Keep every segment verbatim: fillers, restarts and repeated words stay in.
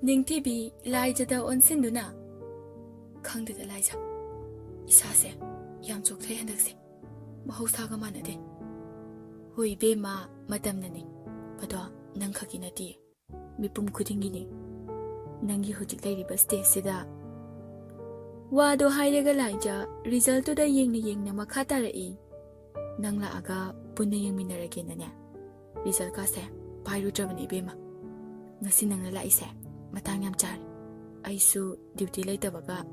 ꯅꯤꯡꯊꯤꯕꯤ ꯂꯥꯏꯖꯗ ꯑꯣꯟꯁꯤꯟꯗꯨꯅ, "ꯈꯪꯗꯦꯗ ꯂꯥꯏꯖ, ꯏꯁꯥꯁꯦ ꯌꯥꯝ ꯆꯣꯛꯊꯩ ꯍꯟꯗꯛꯁꯦ, ꯃꯍꯧꯁꯥꯒ ꯃꯥꯟꯅꯗꯦ꯫ ꯍꯣꯏ ꯏꯕꯦꯝꯃ, ꯃꯇꯝꯅꯅꯤ꯫ ꯑꯗꯣ ꯅꯪ ꯈꯛꯀꯤ ꯅꯠꯇꯦ, ꯃꯤꯄꯨꯝ ꯈꯨꯗꯤꯡꯒꯤꯅꯤ꯫ ꯅꯪꯒꯤ ꯍꯧꯖꯤꯛ ꯂꯩꯔꯤꯕ stageꯁꯤꯗ"꯫ ꯋꯥꯗꯣ ꯍꯥꯏꯔꯒ ꯂꯥꯏꯖ resultꯇꯨꯗ ꯌꯦꯡꯅ ꯌꯦꯡꯅ ꯃꯈꯥ ꯇꯥꯔꯛꯏ꯫ "ꯅꯪ ꯂꯥꯛꯑꯒ ꯄꯨꯟꯅ ꯌꯦꯡꯃꯤꯟꯅꯔꯒꯦꯅꯅꯦ, resultꯀꯥꯁꯦ ꯄꯥꯏꯔꯨꯗ꯭ꯔꯕꯅꯦ ꯏꯕꯦꯝꯃ꯫ ꯉꯁꯤ ꯅꯪꯅ ꯂꯥꯛꯏꯁꯦ ꯃꯇꯥꯡ ꯌꯥꯝ ꯆꯥꯔꯦ꯫ ꯑꯩꯁꯨ duty ꯂꯩꯇꯕꯒ"꯫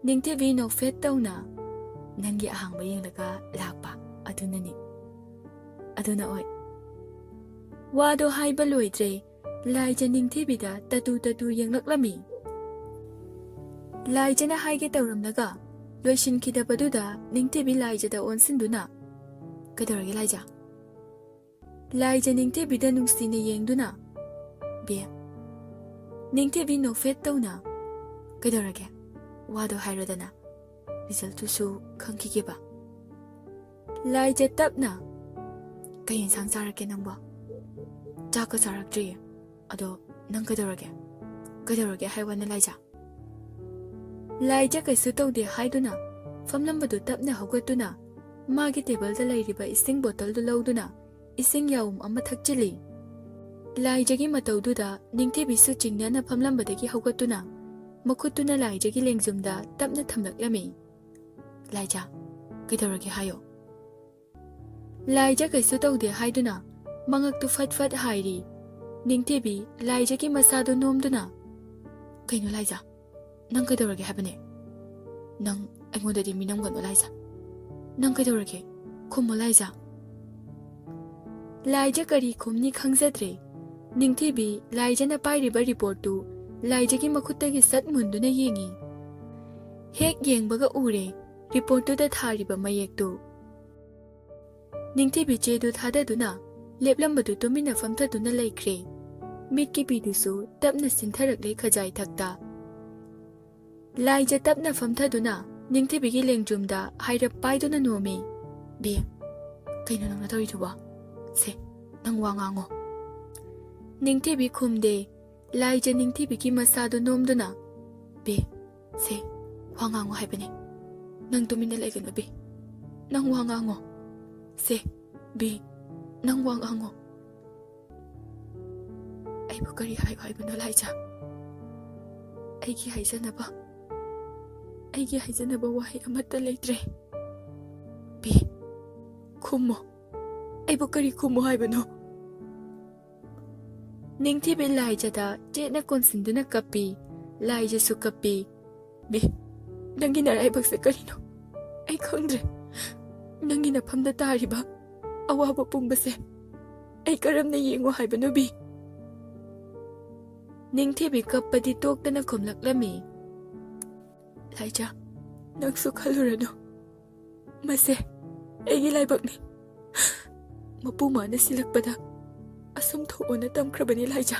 ꯅꯤꯡꯊꯤꯕꯤ ꯅꯣꯛꯐꯦꯠ ꯇꯧꯅ, "ꯅꯪꯒꯤ ꯑꯍꯥꯡꯕ ꯌꯦꯡꯂꯒ ꯂꯥꯛꯄ ꯑꯗꯨꯅꯅꯤ"꯫ ꯑꯗꯨꯅ ꯑꯣꯏ꯫ ꯋꯥꯗꯣ ꯍꯥꯏꯕ ꯂꯣꯏꯗ꯭ꯔꯦ, ꯂꯥꯏꯖ ꯅꯤꯡꯊꯤꯕꯤꯗ ꯇꯇꯨ ꯇꯇꯨ ꯌꯦꯡꯂꯛꯂꯝꯃꯤ꯫ ꯂꯥꯏꯖꯅ ꯍꯥꯏꯒꯦ ꯇꯧꯔꯝꯂꯒ ꯂꯣꯏꯁꯤꯟꯈꯤꯗꯕꯗꯨꯗ ꯅꯤꯡꯊꯤꯕꯤ ꯂꯥꯏꯖꯗ ꯑꯣꯟꯁꯤꯟꯗꯨꯅ, "ꯀꯩꯗꯧꯔꯒꯦ ꯂꯥꯏꯖ?" ꯂꯥꯏꯖ ꯅꯤꯡꯊꯤꯕꯤꯗ ꯅꯨꯡꯁꯤꯅ ꯌꯦꯡꯗꯨꯅ, "ꯕꯦ"꯫ ꯅꯤꯡꯊꯤꯕꯤ ꯅꯣꯛꯐꯦꯠ ꯇꯧꯅ, "ꯀꯩꯗꯧꯔꯒꯦ? ꯋꯥꯗꯣ ꯍꯥꯏꯔꯣꯗꯅ꯫ resultꯇꯨꯁꯨ ꯈꯪꯈꯤꯒꯦꯕ"꯫ ꯂꯥꯏꯖ ꯇꯞꯅ, "ꯀꯩ ꯌꯦꯟꯁꯥꯡ ꯆꯥꯔꯛꯀꯦ ꯅꯪꯕꯣ?" "ꯆꯥꯛꯀ ꯆꯥꯔꯛꯇ꯭ꯔꯤꯌꯦ꯫ ꯑꯗꯣ ꯅꯪ ꯀꯩꯗꯧꯔꯒꯦ? ꯀꯩꯗꯧꯔꯒꯦ ꯍꯥꯏ ꯋꯥꯅ ꯂꯥꯏꯖ?" ꯂꯥꯏꯖ ꯀꯩꯁꯨ ꯇꯧꯗꯦ ꯍꯥꯏꯗꯨꯅ ꯐꯝꯂꯝꯕꯗꯨ ꯇꯞꯅ ꯍꯧꯒꯠꯇꯨꯅ ꯃꯥꯒꯤ tableꯗ ꯂꯩꯔꯤꯕ ꯏꯁꯤꯡ bottleꯗꯨ ꯂꯧꯗꯨꯅ ꯏꯁꯤꯡ ꯌꯥꯎꯝ ꯑꯃ ꯊꯛꯆꯤꯜꯂꯤ꯫ ꯂꯥꯏꯖꯒꯤ ꯃꯇꯧꯗꯨꯗ ꯅꯤꯡꯊꯤꯕꯤꯁꯨ ꯆꯤꯡꯅꯅ ꯐꯝꯂꯝꯕꯗꯒꯤ ꯍꯧꯒꯠꯇꯨꯅ ꯃꯈꯨꯠꯇꯨꯅ ꯂꯥꯏꯖꯒꯤ ꯂꯦꯡꯖꯨꯝꯗ ꯇꯞꯅ ꯊꯝꯂꯛꯂꯝꯃꯤ꯫ "ꯂꯥꯏꯖ, ꯀꯩꯗꯧꯔꯒꯦ ꯍꯥꯏꯌꯣ?" ꯂꯥꯏꯖ ꯀꯩꯁꯨ ꯇꯧꯗꯦ ꯍꯥꯏꯗꯨꯅ ꯃꯉꯛꯇꯨ ꯐꯠ ꯐꯠ ꯍꯥꯏꯔꯤ꯫ ꯅꯤꯡꯊꯤꯕꯤ ꯂꯥꯏꯖꯒꯤ ꯃꯁꯥꯗꯨ ꯅꯣꯝꯗꯨꯅ, "ꯀꯩꯅꯣ ꯂꯥꯏꯖ? ꯅꯪ ꯀꯩꯗꯧꯔꯒꯦ ꯍꯥꯏꯕꯅꯦ? ꯅꯪ ꯑꯩꯉꯣꯟꯗꯗꯤ ꯃꯤꯅꯝꯒꯅꯨ ꯂꯥꯏꯖ꯫ ꯅꯪ ꯀꯩꯗꯧꯔꯒꯦ? ꯈꯨꯝꯃꯣ ꯂꯥꯏꯖ"꯫ ꯂꯥꯏꯖ ꯀꯔꯤ ꯈꯨꯝꯅꯤ ꯈꯪꯖꯗ꯭ꯔꯦ꯫ ꯅꯤꯡꯊꯤꯕꯤ ꯂꯥꯏꯖꯅ ꯄꯥꯏꯔꯤꯕ reportꯇꯨ ꯂꯥꯏꯖꯒꯤ ꯃꯈꯨꯠꯇꯒꯤ ꯁꯠ ꯃꯨꯟꯗꯨꯅ ꯌꯦꯡꯉꯤ꯫ ꯍꯦꯛ ꯌꯦꯡꯕꯒ ꯎꯔꯦ reportꯇꯨꯗ ꯊꯥꯔꯤꯕ ꯃꯌꯦꯛꯇꯨ꯫ ꯅꯤꯡꯊꯤꯕꯤ ꯆꯦꯗꯨ ꯊꯥꯗꯗꯨꯅ ꯂꯦꯞꯂꯝꯕꯗꯨ ꯇꯨꯃꯤꯟꯅ ꯐꯝꯊꯗꯨꯅ ꯂꯩꯈ꯭ꯔꯦ꯫ ꯃꯤꯠꯀꯤ ꯄꯤꯗꯨꯁꯨ ꯇꯞꯅ ꯁꯤꯟꯊꯔꯛꯂꯦ ꯈꯖꯥꯏ ꯊꯛꯇ꯫ ꯂꯥꯏꯖ ꯇꯞꯅ ꯐꯝꯊꯗꯨꯅ ꯅꯤꯡꯊꯤꯕꯤꯒꯤ ꯂꯦꯡꯖꯨꯝꯗ ꯍꯥꯏꯔꯞ ꯄꯥꯏꯗꯨꯅ ꯅꯣꯝꯃꯤ꯫ "ꯕꯦꯝ, ꯀꯩꯅꯣ ꯅꯪꯅ ꯇꯧꯔꯤꯗꯨꯕꯣ? ꯁꯦ, ꯅꯪ ꯋꯥ ꯉꯥꯡꯉꯣ"꯫ ꯅꯤꯡꯊꯤꯕꯤ ꯈꯨꯝꯗꯦ꯫ ꯂꯥꯏꯖ ꯅꯤꯡꯊꯤꯕꯤꯒꯤ ꯃꯁꯥꯗꯨ ꯅꯣꯝꯗꯨꯅ, "ꯕꯤ, ꯁꯦ, ꯋꯥ ꯉꯥꯡꯉꯣ ꯍꯥꯏꯕꯅꯦ꯫ ꯅꯪ ꯇꯨꯃꯤꯟꯅ ꯂꯩꯒꯅꯨ, ꯕꯤ꯫ ꯅꯪ ꯋꯥ ꯉꯥꯡꯉꯣ꯫ ꯁꯦ, ꯕꯤ, ꯅꯪ ꯋꯥ ꯉꯥꯡꯉꯣ꯫" "ꯑꯩꯕꯨ ꯀꯔꯤ ꯍꯥꯏꯌꯨ ꯍꯥꯏꯕꯅꯣ, ꯂꯥꯏꯖ? ꯑꯩꯒꯤ ꯍꯥꯏꯖꯅꯕ, ꯑꯩꯒꯤ ꯍꯥꯏꯖꯅꯕ ꯋꯥꯍꯩ ꯑꯃꯠꯇ ꯂꯩꯇ꯭ꯔꯦ꯫ ꯕꯤ, ꯈꯨꯝꯃꯣ꯫ ꯑꯩꯕꯨ ꯀꯔꯤ ꯈꯨꯝꯃꯣ ꯍꯥꯏꯕꯅꯣ?" ꯅꯤꯡꯊꯤꯕꯤ ꯂꯥꯏꯖꯗ ꯆꯦꯠꯅ ꯀꯣꯟꯁꯤꯟꯗꯨꯅ ꯀꯞꯄꯤ꯫ ꯂꯥꯏꯖꯁꯨ ꯀꯞꯄꯤ꯫ "ꯕꯤ, ꯅꯪꯒꯤ ꯅꯔꯥꯏꯕꯛꯁꯦ ꯀꯔꯤꯅꯣ? ꯑꯩ ꯈꯪꯗ꯭ꯔꯦ꯫ ꯅꯪꯒꯤ ꯅꯐꯝꯗ ꯇꯥꯔꯤꯕ ꯑꯋꯥꯕ ꯄꯨꯝꯕꯁꯦ ꯑꯩ ꯀꯔꯝꯅ ꯌꯦꯡꯉꯨ ꯍꯥꯏꯕꯅꯣ, ꯕꯤ?" ꯅꯤꯡꯊꯤꯕꯤ ꯀꯞꯄꯗꯤ ꯇꯣꯛꯇꯅ ꯈꯨꯝꯂꯛꯂꯝꯃꯤ꯫ "ꯂꯥꯏꯖ, ꯅꯪꯁꯨ ꯈꯜꯂꯨꯔꯅꯨ꯫ ꯃꯁꯦ ꯑꯩꯒꯤ ꯂꯥꯏꯕꯛꯅꯤ꯫ ꯃꯄꯨ ꯃꯥꯅ ꯁꯤꯜꯂꯛꯄꯗ ꯑꯁꯨꯝ ꯊꯣꯛꯑꯣꯅ ꯇꯝꯈ꯭ꯔꯕꯅꯤ, ꯂꯥꯏꯖ꯫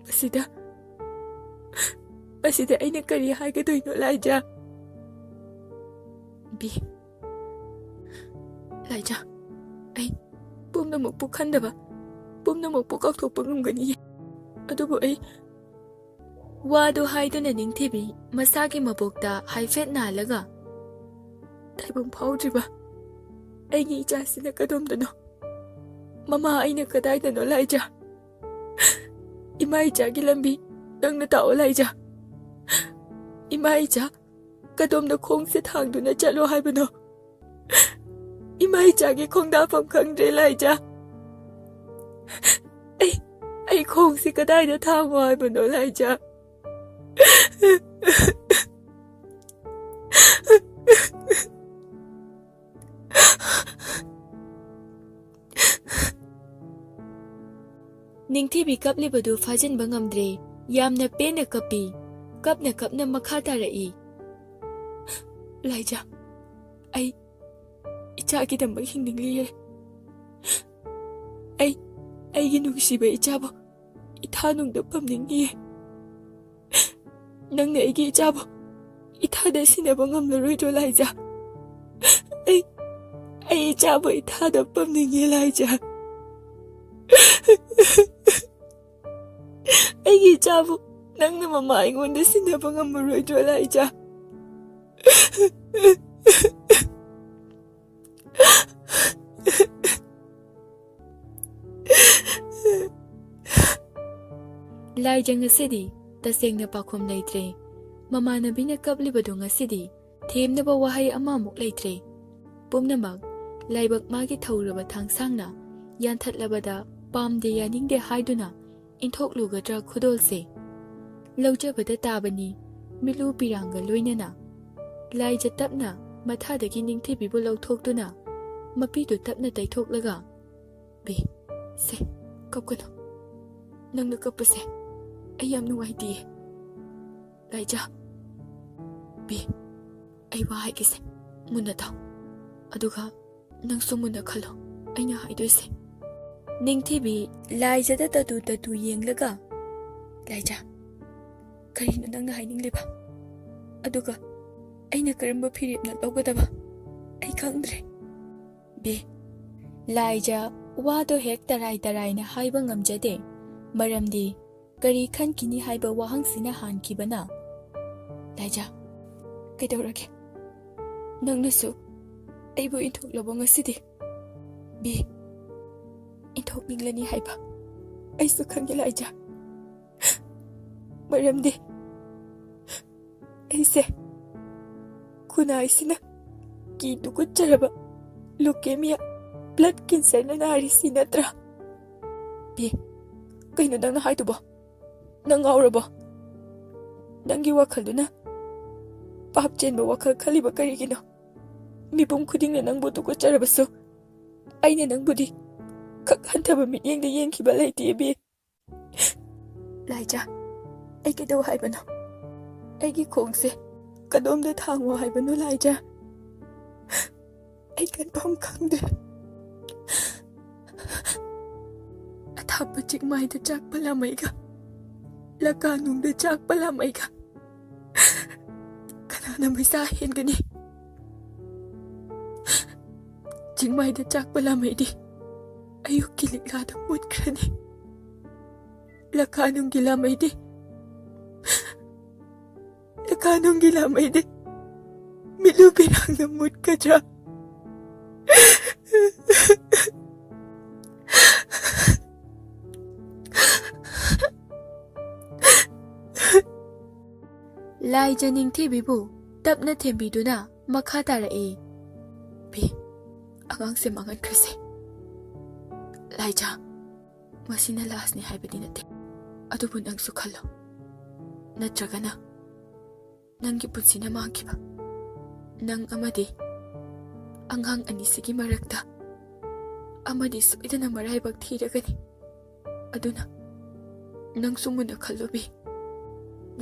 ꯃꯁꯤꯗ, ꯃꯁꯤꯗ ꯑꯩꯅ ꯀꯔꯤ ꯍꯥꯏꯒꯗꯣꯏꯅꯣ, ꯂꯥꯏꯖ?" "ꯕꯤ, ꯂꯥꯏꯖ, ꯑꯩ ꯄꯨꯝꯅꯃꯛꯄꯨ ꯈꯟꯗꯕ, ꯄꯨꯝꯅꯃꯛꯄꯨ ꯀꯥꯎꯊꯣꯛꯄ ꯉꯝꯒꯅꯤꯌꯦ꯫ ꯑꯗꯨꯕꯨ ꯑꯩ..." ꯋꯥꯗꯨ ꯍꯥꯏꯗꯨꯅ ꯅꯤꯡꯊꯤꯕꯤ ꯃꯁꯥꯒꯤ ꯃꯕꯣꯛꯇ ꯍꯥꯏꯐꯦꯠ ꯅꯥꯜꯂꯒ, "ꯇꯥꯏꯕꯪ ꯐꯥꯎꯗ꯭ꯔꯤꯕ ꯑꯩꯒꯤ ꯏꯆꯥꯁꯤꯅ ꯀꯗꯣꯝꯗꯅꯣ? ꯃꯃꯥ ꯑꯩꯅ ꯀꯗꯥꯏꯗꯅꯣ, ꯂꯥꯏꯖ? ꯏꯃꯥ ꯏꯆꯥꯒꯤ ꯂꯝꯕꯤ ꯅꯪꯅ ꯇꯥꯛꯑꯣ, ꯂꯥꯏꯖ꯫ ꯏꯃꯥ ꯏꯆꯥ ꯀꯗꯣꯝꯗ ꯈꯣꯡꯁꯦ ꯊꯥꯡꯗꯨꯅ ꯆꯠꯂꯣ ꯍꯥꯏꯕꯅꯣ? ꯏꯃꯥ ꯏꯆꯥꯒꯤ ꯈꯣꯡꯗꯥꯐꯝ ꯈꯪꯗ꯭ꯔꯦ, ꯂꯥꯏꯖ꯫ ꯑꯩ, ꯑꯩ ꯈꯣꯡꯁꯤ ꯀꯗꯥꯏꯗ ꯊꯥꯡꯉꯣ ꯍꯥꯏꯕꯅꯣ, ꯂꯥꯏꯖ?" ꯅꯤꯡꯊꯤꯕꯤ ꯀꯞꯂꯤꯕꯗꯨ ꯐꯥꯖꯤꯟꯕ ꯉꯝꯗ꯭ꯔꯦ꯫ ꯌꯥꯝꯅ ꯄꯦꯟꯅ ꯀꯞꯄꯤ꯫ ꯀꯞꯅ ꯀꯞꯅ ꯃꯈꯥ ꯇꯥꯔꯛꯏ꯫ "ꯂꯥꯏꯖ, ꯑꯩ ꯏꯆꯥꯒꯤꯗꯃꯛ ꯍꯤꯡꯅꯤꯡꯂꯤꯌꯦ꯫ ꯑꯩ, ꯑꯩꯒꯤ ꯅꯨꯡꯁꯤꯕ ꯏꯆꯥꯕꯨ ꯏꯊꯥꯅꯨꯡꯗ ꯄꯝꯅꯤꯡꯉꯤꯌꯦ꯫ ꯅꯪꯅ ꯑꯩꯒꯤ ꯏꯆꯥꯕꯨ ꯏꯊꯥꯗ ꯁꯤꯟꯅꯕ ꯉꯝꯂꯔꯣꯏꯗ꯭ꯔꯣ, ꯂꯥꯏꯖ? ꯑꯩ, ꯑꯩ ꯏꯆꯥꯕꯨ ꯏꯊꯥꯗ ꯄꯝꯅꯤꯡꯉꯦ, ꯂꯥꯏꯖ꯫ ꯑꯩꯒꯤ ꯏꯆꯥꯕꯨ ꯅꯪꯅ ꯃꯃꯥ ꯑꯩꯉꯣꯟꯗ ꯁꯤꯟꯅꯕ ꯉꯝꯃꯔꯣꯏꯗ꯭ꯔꯣ, ꯂꯥꯏꯖꯥ? ꯂꯥꯏꯖꯥ ꯉꯁꯤꯗꯤ ꯇꯁꯦꯡꯅ ꯄꯥꯈꯨꯝ ꯂꯩꯇ꯭ꯔꯦ꯫ ꯃꯃꯥꯟꯅꯕꯤꯅ ꯀꯞꯂꯤꯕꯗꯨ ꯉꯁꯤꯗꯤ ꯊꯦꯝꯅꯕ ꯋꯥꯍꯩ ꯑꯃꯃꯨꯛ ꯂꯩꯇ꯭ꯔꯦ꯫ ꯄꯨꯝꯅꯃꯛ ꯂꯥꯏꯕꯛ ꯃꯥꯒꯤ ꯊꯧꯔꯕ ꯊꯥꯡꯁꯥꯡꯅ ꯌꯥꯟꯊꯠꯂꯕꯗ ꯄꯥꯝꯗꯦ ꯌꯥꯅꯤꯡꯗꯦ ꯍꯥꯏꯗꯨꯅ ꯏꯟꯊꯣꯛꯂꯨꯒꯗ꯭ꯔꯥ ꯈꯨꯗꯣꯜꯁꯦ? ꯂꯧꯖꯕꯗ ꯇꯥꯕꯅꯤ ꯃꯤꯠꯂꯨ ꯄꯤꯔꯥꯡꯒ ꯂꯣꯏꯅꯅ꯫ ꯂꯥꯏꯖꯥ ꯇꯞꯅ ꯃꯊꯥꯗꯒꯤ ꯅꯤꯡꯊꯤꯕꯤꯕꯨ ꯂꯧꯊꯣꯛꯇꯨꯅ ꯃꯄꯤꯗꯨ ꯇꯞꯅ ꯇꯩꯊꯣꯛꯂꯒ, "ꯕꯤ, ꯁꯦ, ꯀꯞꯀꯅꯨ꯫ ꯅꯪꯅ ꯀꯞꯄꯁꯦ ꯑꯩ ꯌꯥꯝ ꯅꯨꯡꯉꯥꯏꯇꯤꯌꯦ꯫ ꯂꯥꯏꯖꯥ, ꯕꯤ, ꯑꯩ ꯋꯥ ꯍꯥꯏꯒꯦꯁꯦ, ꯃꯨꯟꯅ ꯇꯥꯎ꯫ ꯑꯗꯨꯒ ꯅꯪꯁꯨ ꯃꯨꯟꯅ ꯈꯜꯂꯣ ꯑꯩꯅ ꯍꯥꯏꯗꯣꯏꯁꯦ꯫" ꯅꯤꯡꯊꯤꯕꯤ ꯂꯥꯏꯖꯥꯗ ꯇꯇꯨ ꯇꯇꯨ ꯌꯦꯡꯂꯒ, "ꯂꯥꯏꯖꯥ, ꯀꯔꯤꯅꯣ ꯅꯪꯅ ꯍꯥꯏꯅꯤꯡꯂꯤꯕ? ꯑꯗꯨꯒ ꯑꯩꯅ ꯀꯔꯝꯕ ꯐꯤꯔꯦꯞꯅ ꯂꯧꯒꯗꯕ? ꯑꯩ ꯈꯪꯗ꯭ꯔꯦ꯫" ꯕꯤ, ꯂꯥꯏꯖꯥ ꯋꯥꯗꯣ ꯍꯦꯛ ꯇꯔꯥꯏ ꯇꯔꯥꯏꯅ ꯍꯥꯏꯕ ꯉꯝꯖꯗꯦ, ꯃꯔꯝꯗꯤ ꯀꯔꯤ ꯈꯟꯈꯤꯅꯤ ꯍꯥꯏꯕ ꯋꯥꯍꯪꯁꯤꯅ ꯍꯥꯟꯈꯤꯕꯅ꯫ "ꯂꯥꯏꯖꯥ, ꯀꯩꯗꯧꯔꯒꯦ? ꯅꯪꯅꯁꯨ ꯑꯩꯕꯨ ꯏꯟꯊꯣꯛꯂꯕꯣ ꯉꯁꯤꯗꯤ?" ꯕꯤ, ꯏꯟꯊꯣꯛꯅꯤꯡꯂꯅꯤ ꯍꯥꯏꯕ ꯑꯩꯁꯨ ꯈꯪꯉꯤ, ꯂꯥꯏꯖꯥ꯫ ꯃꯔꯝꯗꯤ ꯑꯩꯁꯦ ꯈꯨꯟꯅꯥꯏꯁꯤꯅ ꯀꯤ ꯇꯨꯀꯠꯆꯔꯕ leukemia, blood cancerꯅ ꯅꯥꯔꯤꯁꯤ ꯅꯠꯇ꯭ꯔꯥ? ꯕꯤ, ꯀꯩꯅꯣ ꯅꯪꯅ ꯍꯥꯏꯗꯨꯕꯣ? ꯅꯪ ꯉꯥꯎꯔꯕꯣ? ꯅꯪꯒꯤ ꯋꯥꯈꯜꯗꯨꯅ ꯄꯥꯞ ꯆꯦꯟꯕ ꯋꯥꯈꯜ ꯈꯜꯂꯤꯕ ꯀꯔꯤꯒꯤꯅꯣ? ꯃꯤꯄꯨꯝ ꯈꯨꯗꯤꯡꯅ ꯅꯪꯕꯨ ꯇꯨꯀꯠꯆꯔꯕꯁꯨ ꯑꯩꯅ ꯅꯪꯕꯨꯗꯤ ꯈꯛ ꯍꯟꯊꯕ ꯃꯤꯠꯌꯦꯡꯗ ꯌꯦꯡꯈꯤꯕ ꯂꯩꯇꯦ, ꯕꯤ꯫ ꯂꯥꯏꯖꯥ, ꯑꯩ ꯀꯩꯗꯧ ꯍꯥꯏꯕꯅꯣ? ꯑꯩꯒꯤ ꯈꯣꯡꯁꯦ ꯀꯗꯣꯝꯗ ꯊꯥꯡꯉꯣ ꯍꯥꯏꯕꯅꯣ, ꯂꯥꯏꯖꯥ? ꯑꯩ ꯀꯟꯐꯝ ꯈꯪꯗ꯭ꯔꯦ꯫ ꯑꯊꯥꯞꯄ ꯆꯤꯡꯃꯥꯏꯗ ꯆꯥꯛꯄ ꯂꯥꯃꯩꯒ, ꯂꯀꯥꯅꯨꯡꯗ ꯆꯥꯛꯄ ꯂꯥꯃꯩꯒ ꯀꯅꯥꯅ ꯃꯩꯁꯥ ꯍꯦꯟꯒꯅꯤ? ꯆꯤꯡꯃꯥꯏꯗ ꯆꯥꯛꯄ ꯂꯥꯃꯩꯗꯤ ꯑꯌꯨꯛꯀꯤ ꯂꯤꯛꯂꯥꯗ ꯃꯨꯠꯈ꯭ꯔꯅꯤ꯫ ꯂꯈꯥ ꯅꯨꯡꯒꯤ ꯂꯥꯃꯩꯗꯤ, ꯂꯈꯥ ꯅꯨꯡꯒꯤ ꯂꯥꯃꯩꯗꯤ ꯃꯤꯠꯂꯨ ꯄꯤꯔꯥꯡꯅ ꯃꯨꯠꯀꯗ꯭ꯔꯥ? ꯂꯥꯏꯖ ꯅꯤꯡꯊꯤꯕꯤꯕꯨ ꯇꯞꯅ ꯊꯦꯝꯕꯤꯗꯨꯅ ꯃꯈꯥ ꯇꯥꯔꯛꯏ꯫ ꯕꯤ, ꯑꯉꯥꯡꯁꯦ ꯃꯥꯡꯍꯟꯈ꯭ꯔꯁꯦ꯫ ꯂꯥꯏꯖ, ꯃꯁꯤꯅ ꯂꯥꯁꯅꯤ ꯍꯥꯏꯕꯗꯤ ꯅꯠꯇꯦ, ꯑꯗꯨꯕꯨ ꯅꯪꯁꯨ ꯈꯜꯂꯣ꯫ ꯅꯠꯇ꯭ꯔꯒꯅ ꯅꯪꯒꯤ ꯄꯨꯟꯁꯤꯅ ꯃꯥꯡꯈꯤꯕ ꯅꯪ ꯑꯃꯗꯤ ꯑꯉꯥꯡ ꯑꯅꯤꯁꯤꯒꯤ ꯃꯔꯛꯇ ꯑꯃꯗꯤ ꯁꯣꯏꯗꯅ ꯃꯔꯥꯏꯕꯛ ꯊꯤꯔꯒꯅꯤ꯫ ꯑꯗꯨꯅ ꯅꯪꯁꯨ ꯃꯨꯟꯅ ꯈꯜꯂꯨ ꯕꯤ꯫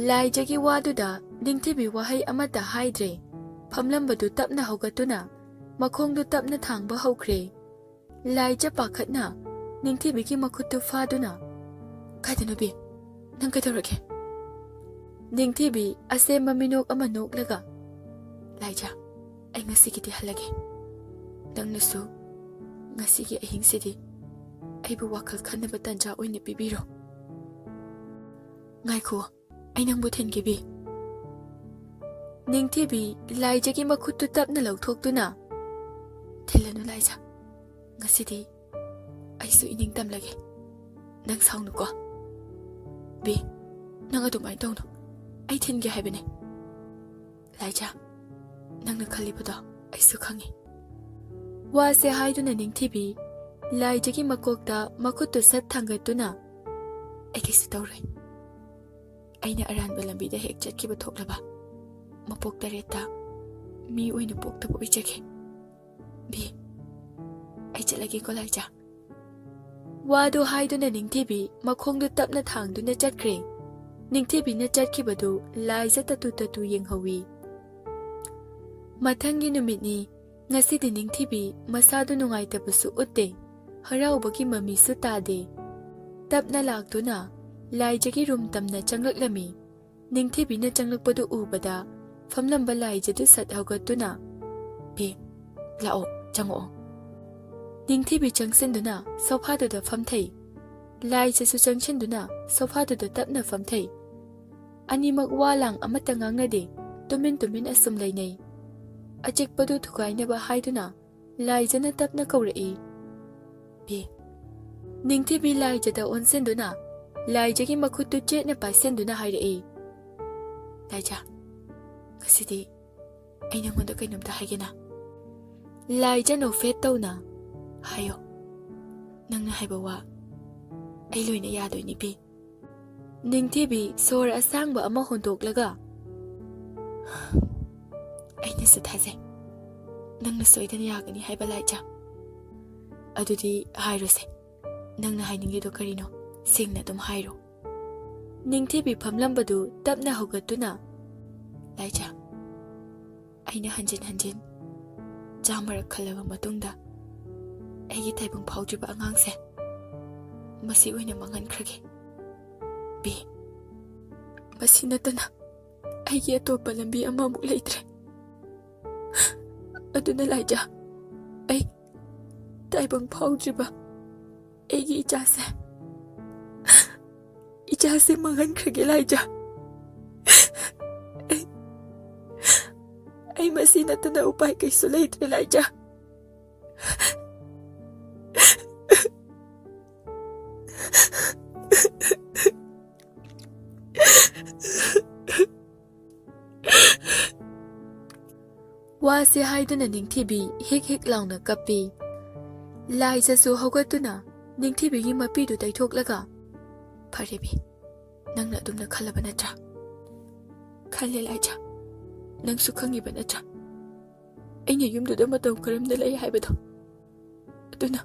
ꯂꯥꯏꯖꯒꯤ ꯋꯥꯗꯨꯗ ꯅꯤꯡꯊꯤꯕꯤ ꯋꯥꯍꯩ ꯑꯃꯠꯇ ꯍꯥꯏꯗ꯭ꯔꯦ꯫ ꯐꯝꯂꯝꯕꯗꯨ ꯇꯞꯅ ꯍꯧꯒꯠꯇꯨꯅ ꯃꯈꯣꯡꯗꯨ ꯇꯞꯅ ꯊꯥꯡꯕ ꯍꯧꯈ꯭ꯔꯦ꯫ ꯂꯥꯏꯖ ꯄꯥꯈꯠꯅ ꯅꯤꯡꯊꯤꯕꯤꯒꯤ ꯃꯈꯨꯠꯇꯨ ꯐꯥꯗꯨꯅ, "ꯀꯥꯏꯗꯅꯣ ꯕꯤ? ꯅꯪ ꯀꯩꯗꯧꯔꯒꯦ?" ꯅꯤꯡꯊꯤꯕꯤ ꯑꯁꯦꯝꯕ ꯃꯤꯅꯣꯛ ꯑꯃ ꯅꯣꯛꯂꯒ, "ꯂꯥꯏꯖ, ꯑꯩ ꯉꯁꯤꯒꯤꯗꯤ ꯍꯜꯂꯒꯦ꯫ ꯅꯪꯅꯁꯨ ꯉꯁꯤꯒꯤ ꯑꯍꯤꯡꯁꯤꯗꯤ ꯑꯩꯕꯨ ꯋꯥꯈꯜ ꯈꯟꯅꯕ ꯇꯟꯖꯥ ꯑꯣꯏꯅ ꯄꯤꯕꯤꯔꯣ꯫" "ꯉꯥꯏꯈꯣ, ꯑꯩ ꯅꯪꯕꯨ ꯊꯤꯟꯒꯦ ꯕꯤ꯫" ꯅꯤꯡꯊꯤꯕꯤ ꯂꯥꯏꯖꯒꯤ ꯃꯈꯨꯠꯇꯨ ꯇꯞꯅ ꯂꯧꯊꯣꯛꯇꯨꯅ, "ꯊꯤꯜꯂꯅꯨ ꯂꯥꯏꯖ, ꯉꯁꯤꯗꯤ ꯑꯩꯁꯨ ꯏꯅꯤꯡ ꯇꯝꯂꯒꯦ꯫ ꯅꯪ ꯁꯥꯎꯅꯨꯀꯣ꯫" "ꯕꯤ, ꯅꯪ ꯑꯗꯨꯃꯥꯏꯅ ꯇꯧꯅꯨ꯫ ꯑꯩ ꯊꯤꯟꯒꯦ ꯍꯥꯏꯕꯅꯦ꯫" "ꯂꯥꯏꯖ, ꯅꯪꯅ ꯈꯜꯂꯤꯕꯗꯣ ꯑꯩꯁꯨ ꯈꯪꯉꯤ꯫" ꯋꯥꯁꯦ ꯍꯥꯏꯗꯨꯅ ꯅꯤꯡꯊꯤꯕꯤ ꯂꯥꯏꯖꯒꯤ ꯃꯀꯣꯛꯇ ꯃꯈꯨꯠꯇꯨ ꯁꯠ ꯊꯥꯡꯒꯠꯇꯨꯅ, "ꯑꯩ ꯀꯩꯁꯨ ꯇꯧꯔꯣꯏ꯫ ꯑꯩꯅ ꯑꯔꯥꯟꯕ ꯂꯝꯕꯤꯗ ꯍꯦꯛ ꯆꯠꯈꯤꯕ ꯊꯣꯛꯂꯕ, ꯃꯄꯣꯛ ꯇꯔꯦꯠꯇ ꯃꯤ ꯑꯣꯏꯅ ꯄꯣꯛꯇꯕ ꯑꯣꯏꯖꯒꯦ꯫ ꯕꯤ, ꯑꯩ ꯆꯠꯂꯒꯦꯀꯣ ꯂꯥꯏꯖ꯫" ꯋꯥꯗꯨ ꯍꯥꯏꯗꯨꯅ ꯅꯤꯡꯊꯤꯕꯤ ꯃꯈꯣꯡꯗꯨ ꯇꯞꯅ ꯊꯥꯡꯗꯨꯅ ꯆꯠꯈ꯭ꯔꯦ꯫ ꯅꯤꯡꯊꯤꯕꯤꯅ ꯆꯠꯈꯤꯕꯗꯨ ꯂꯥꯏꯖ ꯇꯇꯨ ꯇꯇꯨ ꯌꯦꯡꯍꯧꯏ꯫ ꯃꯊꯪꯒꯤ ꯅꯨꯃꯤꯠꯅꯤ꯫ ꯉꯁꯤꯗꯤ ꯅꯤꯡꯊꯤꯕꯤ ꯃꯁꯥꯗꯨ ꯅꯨꯡꯉꯥꯏꯇꯕꯁꯨ ꯎꯠꯇꯦ, ꯍꯔꯥꯎꯕꯒꯤ ꯃꯃꯤꯁꯨ ꯇꯥꯗꯦ꯫ ꯇꯞꯅ ꯂꯥꯛꯇꯨꯅ ꯂꯥꯏꯖꯒꯤ ꯔꯨꯝ ꯇꯝꯅ ꯆꯪꯂꯛꯂꯝꯃꯤ꯫ ꯅꯤꯡꯊꯤꯕꯤꯅ ꯆꯪꯂꯛꯄꯗꯨ ꯎꯕꯗ ꯐꯝꯂꯝꯕ ꯂꯥꯏꯖꯗꯨ ꯁꯠ ꯍꯧꯒꯠꯇꯨꯅ, "ꯕꯤ, ꯂꯥꯛꯑꯣ, ꯆꯪꯉꯛꯑꯣ꯫" ꯅꯤꯡꯊꯤꯕꯤ ꯆꯪꯁꯤꯟꯗꯨꯅ ꯁꯣꯐꯥꯗꯨꯗ ꯐꯝꯊꯩ꯫ ꯂꯥꯏꯖꯁꯨ ꯆꯪꯁꯤꯟꯗꯨꯅ ꯁꯣꯐꯥꯗꯨꯗ ꯇꯞꯅ ꯐꯝꯊꯩ꯫ ꯑꯅꯤꯃꯛ ꯋꯥ ꯂꯥꯡ ꯑꯃꯠꯇ ꯉꯥꯡꯅꯗꯦ, ꯇꯨꯃꯤꯟ ꯇꯨꯃꯤꯟ ꯑꯁꯨꯝ ꯂꯩꯅꯩ꯫ ꯑꯆꯤꯛꯄꯗꯨ ꯊꯨꯒꯥꯏꯅꯕ ꯍꯥꯏꯗꯨꯅ ꯂꯥꯏꯖꯅ ꯇꯞꯅ ꯀꯧꯔꯛꯏ, "ꯕꯤ꯫" ꯅꯤꯡꯊꯤꯕꯤ ꯂꯥꯏꯖꯗ ꯑꯣꯟꯁꯤꯟꯗꯨꯅ ꯂꯥꯏꯖꯒꯤ ꯃꯈꯨꯠꯇꯨ ꯆꯦꯠꯅ ꯄꯥꯏꯁꯤꯟꯗꯨꯅ ꯍꯥꯏꯔꯛꯏ, "ꯂꯥꯏꯖ, ꯉꯁꯤꯗꯤ ꯑꯩ ꯅꯪꯉꯣꯟꯗ ꯀꯩꯅꯣꯝꯇ ꯍꯥꯏꯒꯦꯅ꯫" ꯂꯥꯏꯖ ꯅꯣꯛꯐꯦꯠ ꯇꯧꯅ, "ꯍꯥꯏꯌꯣ, ꯅꯪꯅ ꯍꯥꯏꯕ ꯋꯥ ꯑꯩ ꯂꯣꯏꯅ ꯌꯥꯗꯣꯏꯅꯤ ꯕꯤ꯫" ꯅꯤꯡꯊꯤꯕꯤ ꯁꯣꯔ ꯑꯁꯥꯡꯕ ꯑꯃ ꯍꯣꯟꯗꯣꯛꯂꯒ, "ꯑꯩꯅꯁꯨ ꯊꯥꯖꯩ, ꯅꯪꯅ ꯁꯣꯏꯗꯅ ꯌꯥꯒꯅꯤ ꯍꯥꯏꯕ ꯂꯥꯏꯖ꯫ ꯑꯗꯨꯗꯤ ꯍꯥꯏꯔꯣꯁꯦ, ꯅꯪꯅ ꯍꯥꯏꯅꯤꯡꯂꯤꯗꯣ ꯀꯔꯤꯅꯣ? ꯁꯦꯡꯅ ꯑꯗꯨꯝ ꯍꯥꯏꯔꯣ꯫" ꯅꯤꯡꯊꯤꯕꯤ ꯐꯝꯂꯝꯕꯗꯨ ꯇꯞꯅ ꯍꯧꯒꯠꯇꯨꯅ, "ꯂꯥꯏꯖ, ꯑꯩꯅ ꯍꯟꯖꯤꯟ ꯍꯟꯖꯤꯟ ꯆꯥꯝꯃꯔꯛ ꯈꯜꯂꯕ ꯃꯇꯨꯡꯗ ꯑꯩꯒꯤ ꯇꯥꯏꯕꯪ ꯐꯥꯎꯗ꯭ꯔꯤꯕ ꯑꯉꯥꯡꯁꯦ ꯃꯁꯤ ꯑꯣꯏꯅ ꯃꯥꯡꯍꯟꯈ꯭ꯔꯒꯦ ꯕꯤ꯫ ꯃꯁꯤ ꯅꯠꯇꯅ ꯑꯩꯒꯤ ꯑꯇꯣꯞꯄ ꯂꯝꯕꯤ ꯑꯃꯃꯨꯛ ꯂꯩꯇ꯭ꯔꯦ꯫ ꯑꯗꯨꯅ ꯂꯥꯏꯖ, ꯑꯩ ꯇꯥꯏꯕꯪ ꯐꯥꯎꯗ꯭ꯔꯤꯕ ꯑꯩꯒꯤ ꯏꯆꯥꯁꯦ, ꯏꯆꯥꯁꯦ ꯃꯥꯡꯍꯟꯈ꯭ꯔꯒꯦ ꯂꯥꯏꯖ꯫ ꯑꯩ, ꯑꯩ ꯃꯁꯤ ꯅꯠꯇꯅ ꯎꯄꯥꯏ ꯀꯩꯁꯨ ꯂꯩꯇ꯭ꯔꯦ ꯂꯥꯏꯖ꯫" ꯋꯥꯁꯦ ꯍꯥꯏꯗꯨꯅ ꯅꯤꯡꯊꯤꯕꯤ ꯍꯤꯛ ꯍꯤꯛ ꯂꯥꯎꯅ ꯀꯞꯄꯤ꯫ ꯂꯥꯏꯖꯁꯨ ꯍꯧꯒꯠꯇꯨꯅ ꯅꯤꯡꯊꯤꯕꯤꯒꯤ ꯃꯄꯤꯗꯨ ꯇꯩꯊꯣꯛꯂꯒ, "ꯐꯔꯦ ꯕꯤ, ꯅꯪꯅ ꯑꯗꯨꯝꯅ ꯈꯜꯂꯕ ꯅꯠꯇ꯭ꯔꯥ? ꯈꯜꯂꯦ ꯂꯥꯏꯖ, ꯅꯪꯁꯨ ꯈꯪꯉꯤꯕ ꯅꯠꯇ꯭ꯔꯥ? ꯑꯩꯅ ꯌꯨꯝꯗꯨꯗ ꯃꯇꯧ ꯀꯔꯝꯅ ꯂꯩ ꯍꯥꯏꯕꯗꯣ꯫ ꯑꯗꯨꯅ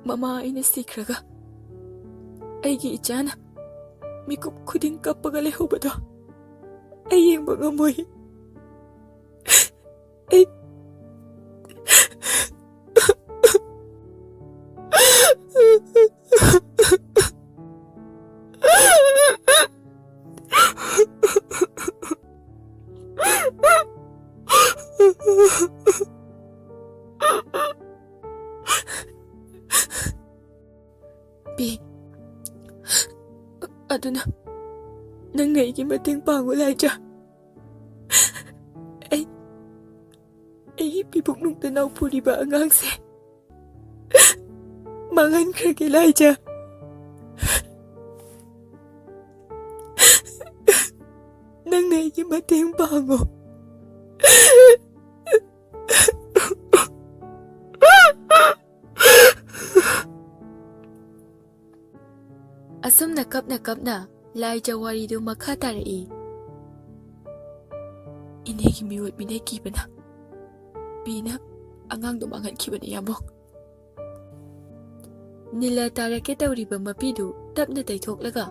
ꯃꯃꯥ ꯑꯩꯅ ꯁꯤꯈ꯭ꯔꯒ ꯑꯩꯒꯤ ꯏꯆꯥꯅ ꯃꯤꯀꯨꯞ ꯈꯨꯗꯤꯡ ꯀꯞꯄꯒ ꯂꯩꯍꯧꯕꯗꯣ ꯑꯩ ꯌꯦꯡꯕ ꯉꯝꯃꯣꯏ꯫ ꯑꯩ ꯕꯤ, ꯑꯗꯨꯅ ꯅꯪꯅ ꯑꯩꯒꯤ ꯃꯇꯦꯡ ꯄꯥꯡꯉꯨ, ꯂꯥꯏꯖꯥ꯫ ꯑꯩ, ꯑꯩꯒꯤ ꯄꯤꯕꯨꯛꯅꯨꯡꯗ ꯅꯥꯎꯐꯨꯔꯤꯕ ꯑꯉꯥꯡꯁꯦ ꯃꯥꯡꯍꯟꯈ꯭ꯔꯒꯦ, ꯂꯥꯏꯖꯥ꯫ ꯅꯪꯅ ꯑꯩꯒꯤ ꯃꯇꯦꯡ ꯄꯥꯡꯉꯣ꯫ ꯑꯁꯨꯝꯅ ꯀꯞꯅ ꯀꯞꯅ ꯂꯥꯏꯖꯥ ꯋꯥꯔꯤꯗꯨ ꯃꯈꯥ ꯇꯥꯔꯛꯏ꯫ ꯏꯅꯦꯒꯤ ꯃꯤꯑꯣꯠ ꯃꯤꯅꯩ ꯀꯤꯕꯅ ꯄꯤꯅ ꯑꯉꯥꯡꯗꯨ ꯃꯥꯡꯍꯟꯈꯤꯕꯅꯤ, ꯌꯥꯝꯕꯨꯡ꯫ ꯅꯤꯂꯥ ꯇꯥꯔꯛꯀꯦ ꯇꯧꯔꯤꯕ ꯃꯄꯤꯗꯨ ꯇꯞꯅ ꯇꯩꯊꯣꯛꯂꯒ,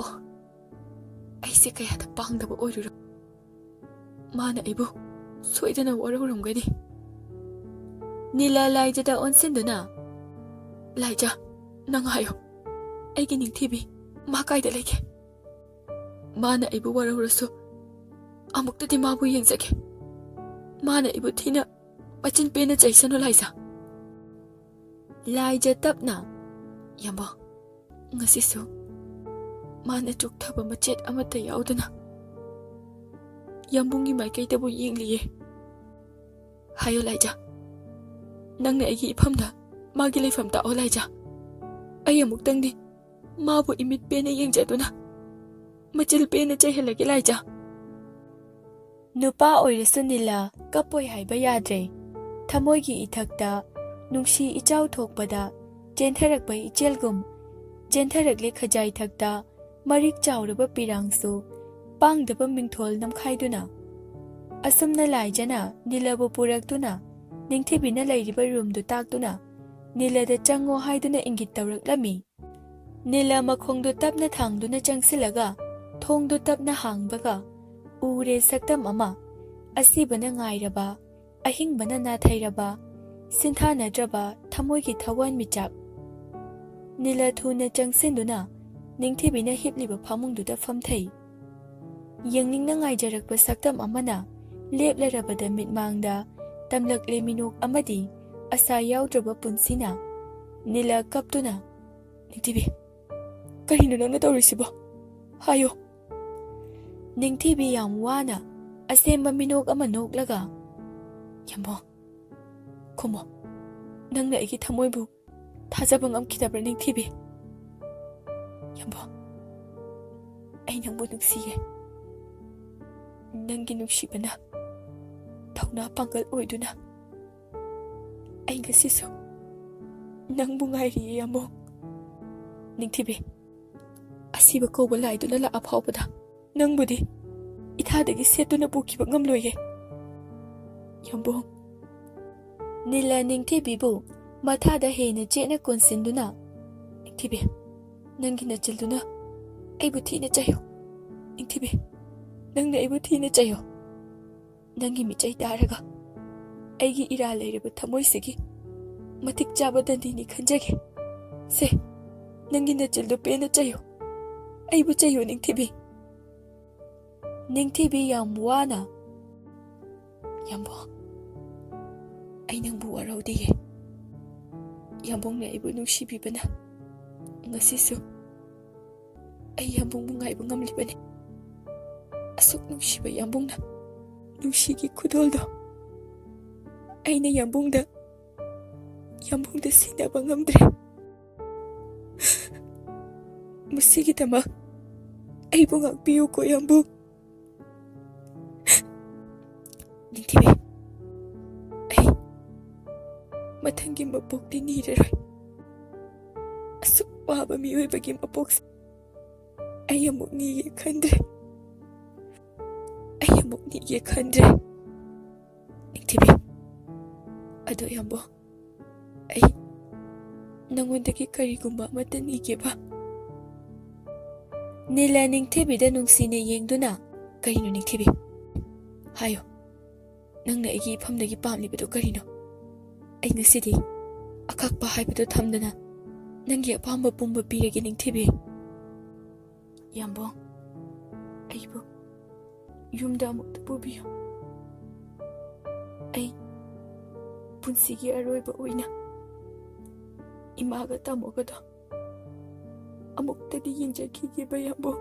"ꯑꯣ, ꯑꯩꯁꯦ ꯀꯌꯥꯗ ꯄꯥꯡꯗꯕ ꯑꯣꯏꯔꯨꯔ-, ꯃꯥꯅ ꯑꯩꯕꯨ ꯁꯣꯏꯗꯅ ꯋꯥꯔꯧꯔꯝꯒꯅꯤ꯫" ꯅꯤꯂꯥ ꯂꯥꯏꯖꯥꯗ ꯑꯣꯟꯁꯤꯟꯗꯨꯅ, "ꯂꯥꯏꯖꯥ, ꯅꯪ ꯍꯥꯏꯌꯣ, ꯑꯩꯒꯤ ꯅꯤꯡꯊꯤꯕꯤ ꯃꯥ ꯀꯥꯏꯗ ꯂꯩꯒꯦ? ꯃꯥꯅ ꯑꯩꯕꯨ ꯋꯥꯔꯧꯔꯁꯨ ꯑꯃꯨꯛꯇꯗꯤ ꯃꯥꯕꯨ ꯌꯦꯡꯖꯒꯦ꯫ ꯃꯥꯅ ꯑꯩꯕꯨ ꯊꯤꯅ ꯃꯆꯤꯟ ꯄꯦꯟꯅ ꯆꯩꯁꯅꯨ, ꯂꯥꯏꯖꯥ꯫" ꯂꯥꯏꯖꯥ ꯇꯞꯅ, "ꯌꯥꯝꯕꯨꯡ, ꯉꯁꯤꯁꯨ ꯃꯥꯅ ꯆꯣꯛꯊꯕ ꯃꯆꯦꯠ ꯑꯃꯠꯇ ꯌꯥꯎꯗꯅ ꯌꯥꯝꯕꯨꯡꯒꯤ ꯃꯥꯏꯀꯩꯗꯕꯨ ꯌꯦꯡꯂꯤꯌꯦ꯫ ꯍꯥꯏꯌꯣ, ꯂꯥꯏꯖꯥ, ꯅꯪꯅ ꯑꯩꯒꯤ ꯏꯐꯝꯗ ꯃꯥꯒꯤ ꯂꯩꯐꯝ ꯇꯥꯛꯑꯣ, ꯂꯥꯏꯖꯥ꯫ ꯑꯩ ꯑꯃꯨꯛꯇꯪꯗꯤ ꯃꯥꯕꯨ ꯏꯃꯤꯠ ꯄꯦꯟꯅ ꯌꯦꯡꯖꯗꯨꯅ ꯃꯆꯤꯜ ꯄꯦꯟꯅ ꯆꯩꯍꯜꯂꯒꯦ, ꯂꯥꯏꯖꯥ꯫" ꯅꯨꯄꯥ ꯑꯣꯏꯔꯁꯨ ꯅꯤꯂꯥ ꯀꯞꯄꯣꯏ ꯍꯥꯏꯕ ꯌꯥꯗ꯭ꯔꯦ꯫ ꯊꯃꯣꯏꯒꯤ ꯏꯊꯛꯇ ꯅꯨꯡꯁꯤ ꯏꯆꯥꯎ ꯊꯣꯛꯄꯗ ꯆꯦꯟꯊꯔꯛꯄ ꯏꯆꯦꯜꯒꯨꯝ ꯆꯦꯟꯊꯔꯛꯂꯦ ꯈꯖꯥꯏ ꯊꯛꯇ ꯃꯔꯤꯛ ꯆꯥꯎꯔꯕ ꯄꯤꯔꯥꯡꯁꯨ ꯄꯥꯡꯗꯕ ꯃꯤꯡꯊꯣꯜ ꯅꯝꯈꯥꯏꯗꯨꯅ꯫ ꯑꯁꯨꯝꯅ ꯂꯥꯏꯖꯥꯅ ꯅꯤꯂꯥꯕꯨ ꯄꯨꯔꯛꯇꯨꯅ ꯅꯤꯡꯊꯤꯕꯤꯅ ꯂꯩꯔꯤꯕ ꯔꯨꯝꯗꯨ ꯇꯥꯛꯇꯨꯅ ꯅꯤꯂꯥꯗ ꯆꯪꯉꯣ ꯍꯥꯏꯗꯨꯅ ꯏꯪꯒꯤꯠ ꯇꯧꯔꯛꯂꯝꯃꯤ꯫ ꯅꯤꯂꯥ ꯃꯈꯣꯡꯗꯨ ꯇꯞꯅ ꯊꯥꯡꯗꯨꯅ ꯆꯪꯁꯤꯜꯂꯒ ꯊꯣꯡꯗꯨ ꯇꯞꯅ ꯍꯥꯡꯕꯒ ꯎꯔꯦ ꯁꯛꯇꯝ ꯑꯃ꯫ ꯑꯁꯤꯕꯅ ꯉꯥꯏꯔꯕ, ꯑꯍꯤꯡꯕꯅ ꯅꯥꯊꯩꯔꯕ, ꯁꯤꯟꯊꯥꯅꯗ꯭ꯔꯕ ꯊꯃꯣꯏꯒꯤ ꯊꯋꯥꯟꯃꯤꯆꯥꯛ꯫ ꯅꯤꯂꯥ ꯊꯨꯅ ꯆꯪꯁꯤꯟꯗꯨꯅ ꯅꯤꯡꯊꯤꯕꯤꯅ ꯍꯤꯞꯂꯤꯕ ꯐꯃꯨꯡꯗꯨꯗ ꯐꯝꯊꯩ꯫ ꯌꯦꯡꯅꯤꯡꯅ ꯉꯥꯏꯖꯔꯛꯄ ꯁꯛꯇꯝ ꯑꯃꯅ ꯂꯦꯞꯂꯔꯕꯗ ꯃꯤꯠꯃꯥꯡꯗ ꯇꯝꯂꯛꯂꯦ ꯃꯤꯅꯣꯛ ꯑꯃꯗꯤ ꯑꯁꯥ ꯌꯥꯎꯗ꯭ꯔꯕ ꯄꯨꯟꯁꯤꯅ꯫ ꯅꯤꯂꯥ ꯀꯞꯇꯨꯅ, "ꯅꯤꯡꯊꯤꯕꯤ, ꯀꯔꯤꯅꯣ ꯅꯪꯅ ꯇꯧꯔꯤꯁꯤꯕꯣ? ꯍꯥꯏꯌꯣ꯫ ꯅꯤꯡꯊꯤꯕꯤ ꯌꯥꯝ ꯋꯥꯅ ꯑꯁꯦꯡꯕ ꯃꯤꯅꯣꯛ ꯑꯃ ꯅꯣꯛꯂꯒ, "ꯌꯥꯝꯕꯣꯡ, ꯈꯨꯝꯃꯣ꯫ ꯅꯪꯅ ꯑꯩꯒꯤ ꯊꯃꯣꯏꯕꯨ ꯊꯥꯖꯕ ꯉꯝꯈꯤꯗꯕ꯭ꯔꯥ, ꯅꯤꯡꯊꯤꯕꯤ? ꯌꯥꯝꯕꯣꯡ, ꯑꯩ ꯅꯪꯕꯨ ꯅꯨꯡꯁꯤꯌꯦ꯫ ꯅꯪꯒꯤ ꯅꯨꯡꯁꯤꯕꯅ ꯊꯧꯅꯥ ꯄꯥꯡꯒꯜ ꯑꯣꯏꯗꯨꯅ ꯑꯩ ꯉꯁꯤꯁꯨ ꯅꯪꯕꯨ ꯉꯥꯏꯔꯤꯌꯦ, ꯌꯥꯝꯕꯣꯡ꯫" ꯅꯤꯡꯊꯤꯕꯤ, ꯑꯁꯤꯕ ꯀꯧꯕ ꯂꯥꯏꯗꯨꯅ ꯂꯥꯛꯑ ꯐꯥꯎꯕꯗ ꯅꯪꯕꯨꯗꯤ ꯏꯊꯥꯗꯒꯤ ꯁꯦꯠꯇꯨꯅ ꯄꯨꯈꯤꯕ ꯉꯝꯂꯣꯏꯌꯦ, ꯌꯥꯝꯕꯣꯡ꯫ ꯅꯤꯂ ꯅꯤꯡꯊꯤꯕꯤꯕꯨ ꯃꯊꯥꯗ ꯍꯦꯟꯅ ꯆꯦꯠꯅ ꯀꯣꯟꯁꯤꯟꯗꯨꯅ, "ꯅꯤꯡꯊꯤꯕꯤ, ꯅꯪꯒꯤ ꯅꯆꯤꯜꯗꯨꯅ ꯑꯩꯕꯨ ꯊꯤꯅ ꯆꯩꯌꯨ꯫ ꯅꯤꯡꯊꯤꯕꯤ, ꯅꯪꯅ ꯑꯩꯕꯨ ꯊꯤꯅ ꯆꯩꯌꯨ꯫ ꯅꯪꯒꯤ ꯃꯤꯆꯩ ꯇꯥꯔꯒ ꯑꯩꯒꯤ ꯏꯔꯥ ꯂꯩꯔꯕ ꯊꯃꯣꯏꯁꯤꯒꯤ ꯃꯇꯤꯛ ꯆꯥꯕ ꯗꯟꯗꯤꯅꯤ ꯈꯟꯖꯒꯦ꯫ ꯁꯦ, ꯅꯪꯒꯤ ꯅꯆꯤꯜꯗꯨ ꯄꯦꯟꯅ ꯆꯩꯌꯨ꯫ ꯑꯩꯕꯨ ꯆꯩꯌꯨ, ꯅꯤꯡꯊꯤꯕꯤ꯫" ꯅꯤꯡꯊꯤꯕꯤ ꯌꯥꯝ ꯋꯥꯅ, "ꯌꯥꯝꯕꯣꯡ, ꯑꯩ ꯅꯪꯕꯨ ꯋꯥꯔꯧꯗꯤꯌꯦ꯫ ꯌꯥꯝꯕꯣꯡꯅ ꯑꯩꯕꯨ ꯅꯨꯡꯁꯤꯕꯤꯕꯅ ꯉꯁꯤꯁꯨ ꯑꯩ ꯌꯥꯝꯕꯨꯡꯕꯨ ꯉꯥꯏꯕ ꯉꯝꯂꯤꯕꯅꯤ꯫ ꯑꯁꯨꯛ ꯅꯨꯡꯁꯤꯕ ꯌꯥꯝꯕꯨꯡꯅ ꯅꯨꯡꯁꯤꯒꯤ ꯈꯨꯗꯣꯜꯗꯣ ꯑꯩꯅ ꯌꯥꯝꯕꯨꯡꯗ, ꯌꯥꯝꯕꯨꯡꯗ ꯁꯤꯟꯅꯕ ꯉꯝꯗ꯭ꯔꯦ꯫ ꯃꯁꯤꯒꯤꯗꯃꯛ ꯑꯩꯕꯨ ꯉꯥꯛꯄꯤꯌꯨꯀꯣ, ꯌꯥꯝꯕꯨꯡ꯫" ꯅꯤꯡꯊꯤꯕꯤ, ꯑꯩ ꯃꯊꯪꯒꯤ ꯃꯄꯣꯛꯇꯤ ꯅꯤꯔꯔꯣꯏ꯫ ꯑꯁꯨꯛ ꯋꯥꯕ ꯃꯤꯑꯣꯏꯕꯒꯤ ꯃꯄꯣꯛꯁꯦ ꯑꯩ ꯑꯃꯨꯛ ꯅꯤꯒꯦ ꯈꯟꯗ꯭ꯔꯦ꯫ ꯑꯩ ꯑꯃꯨꯛ ꯅꯤꯒꯦ ꯈꯟꯗ꯭ꯔꯦ, ꯅꯤꯡꯊꯤꯕꯤ꯫ ꯑꯗꯣ ꯌꯥꯝꯕꯣ, ꯑꯩ ꯅꯉꯣꯟꯗꯒꯤ ꯀꯔꯤꯒꯨꯝꯕ ꯑꯃꯠꯇ ꯅꯤꯒꯦꯕ꯫ ꯅꯤꯂ ꯅꯤꯡꯊꯤꯕꯤꯗ ꯅꯨꯡꯁꯤꯅ ꯌꯦꯡꯗꯨꯅ, "ꯀꯔꯤꯅꯣ ꯅꯤꯡꯊꯤꯕꯤ? ꯍꯥꯏꯌꯣ꯫ ꯅꯪꯅ ꯑꯩꯒꯤ ꯏꯐꯝꯗꯒꯤ ꯄꯥꯝꯂꯤꯕꯗꯣ ꯀꯔꯤꯅꯣ? ꯑꯩ ꯉꯁꯤꯗꯤ ꯑꯀꯛꯄ ꯍꯥꯏꯕꯗꯣ ꯊꯝꯗꯅ ꯅꯪꯒꯤ ꯑꯄꯥꯝꯕ ꯄꯨꯝꯕ ꯄꯤꯔꯒꯦ, ꯅꯤꯡꯊꯤꯕꯤ꯫" ꯌꯥꯝꯕꯣꯡ, ꯑꯩꯕꯨ ꯌꯨꯝꯗ ꯑꯃꯨꯛꯇ ꯄꯨꯕꯤꯌꯨ꯫ ꯑꯩ ꯄꯨꯟꯁꯤꯒꯤ ꯑꯔꯣꯏꯕ ꯑꯣꯏꯅ ꯏꯃꯥꯒ ꯇꯥꯃꯣꯒꯗꯣ ꯑꯃꯨꯛꯇꯗꯤ ꯌꯦꯡꯖꯈꯤꯒꯦꯕ, ꯌꯥꯝꯕꯨꯡ꯫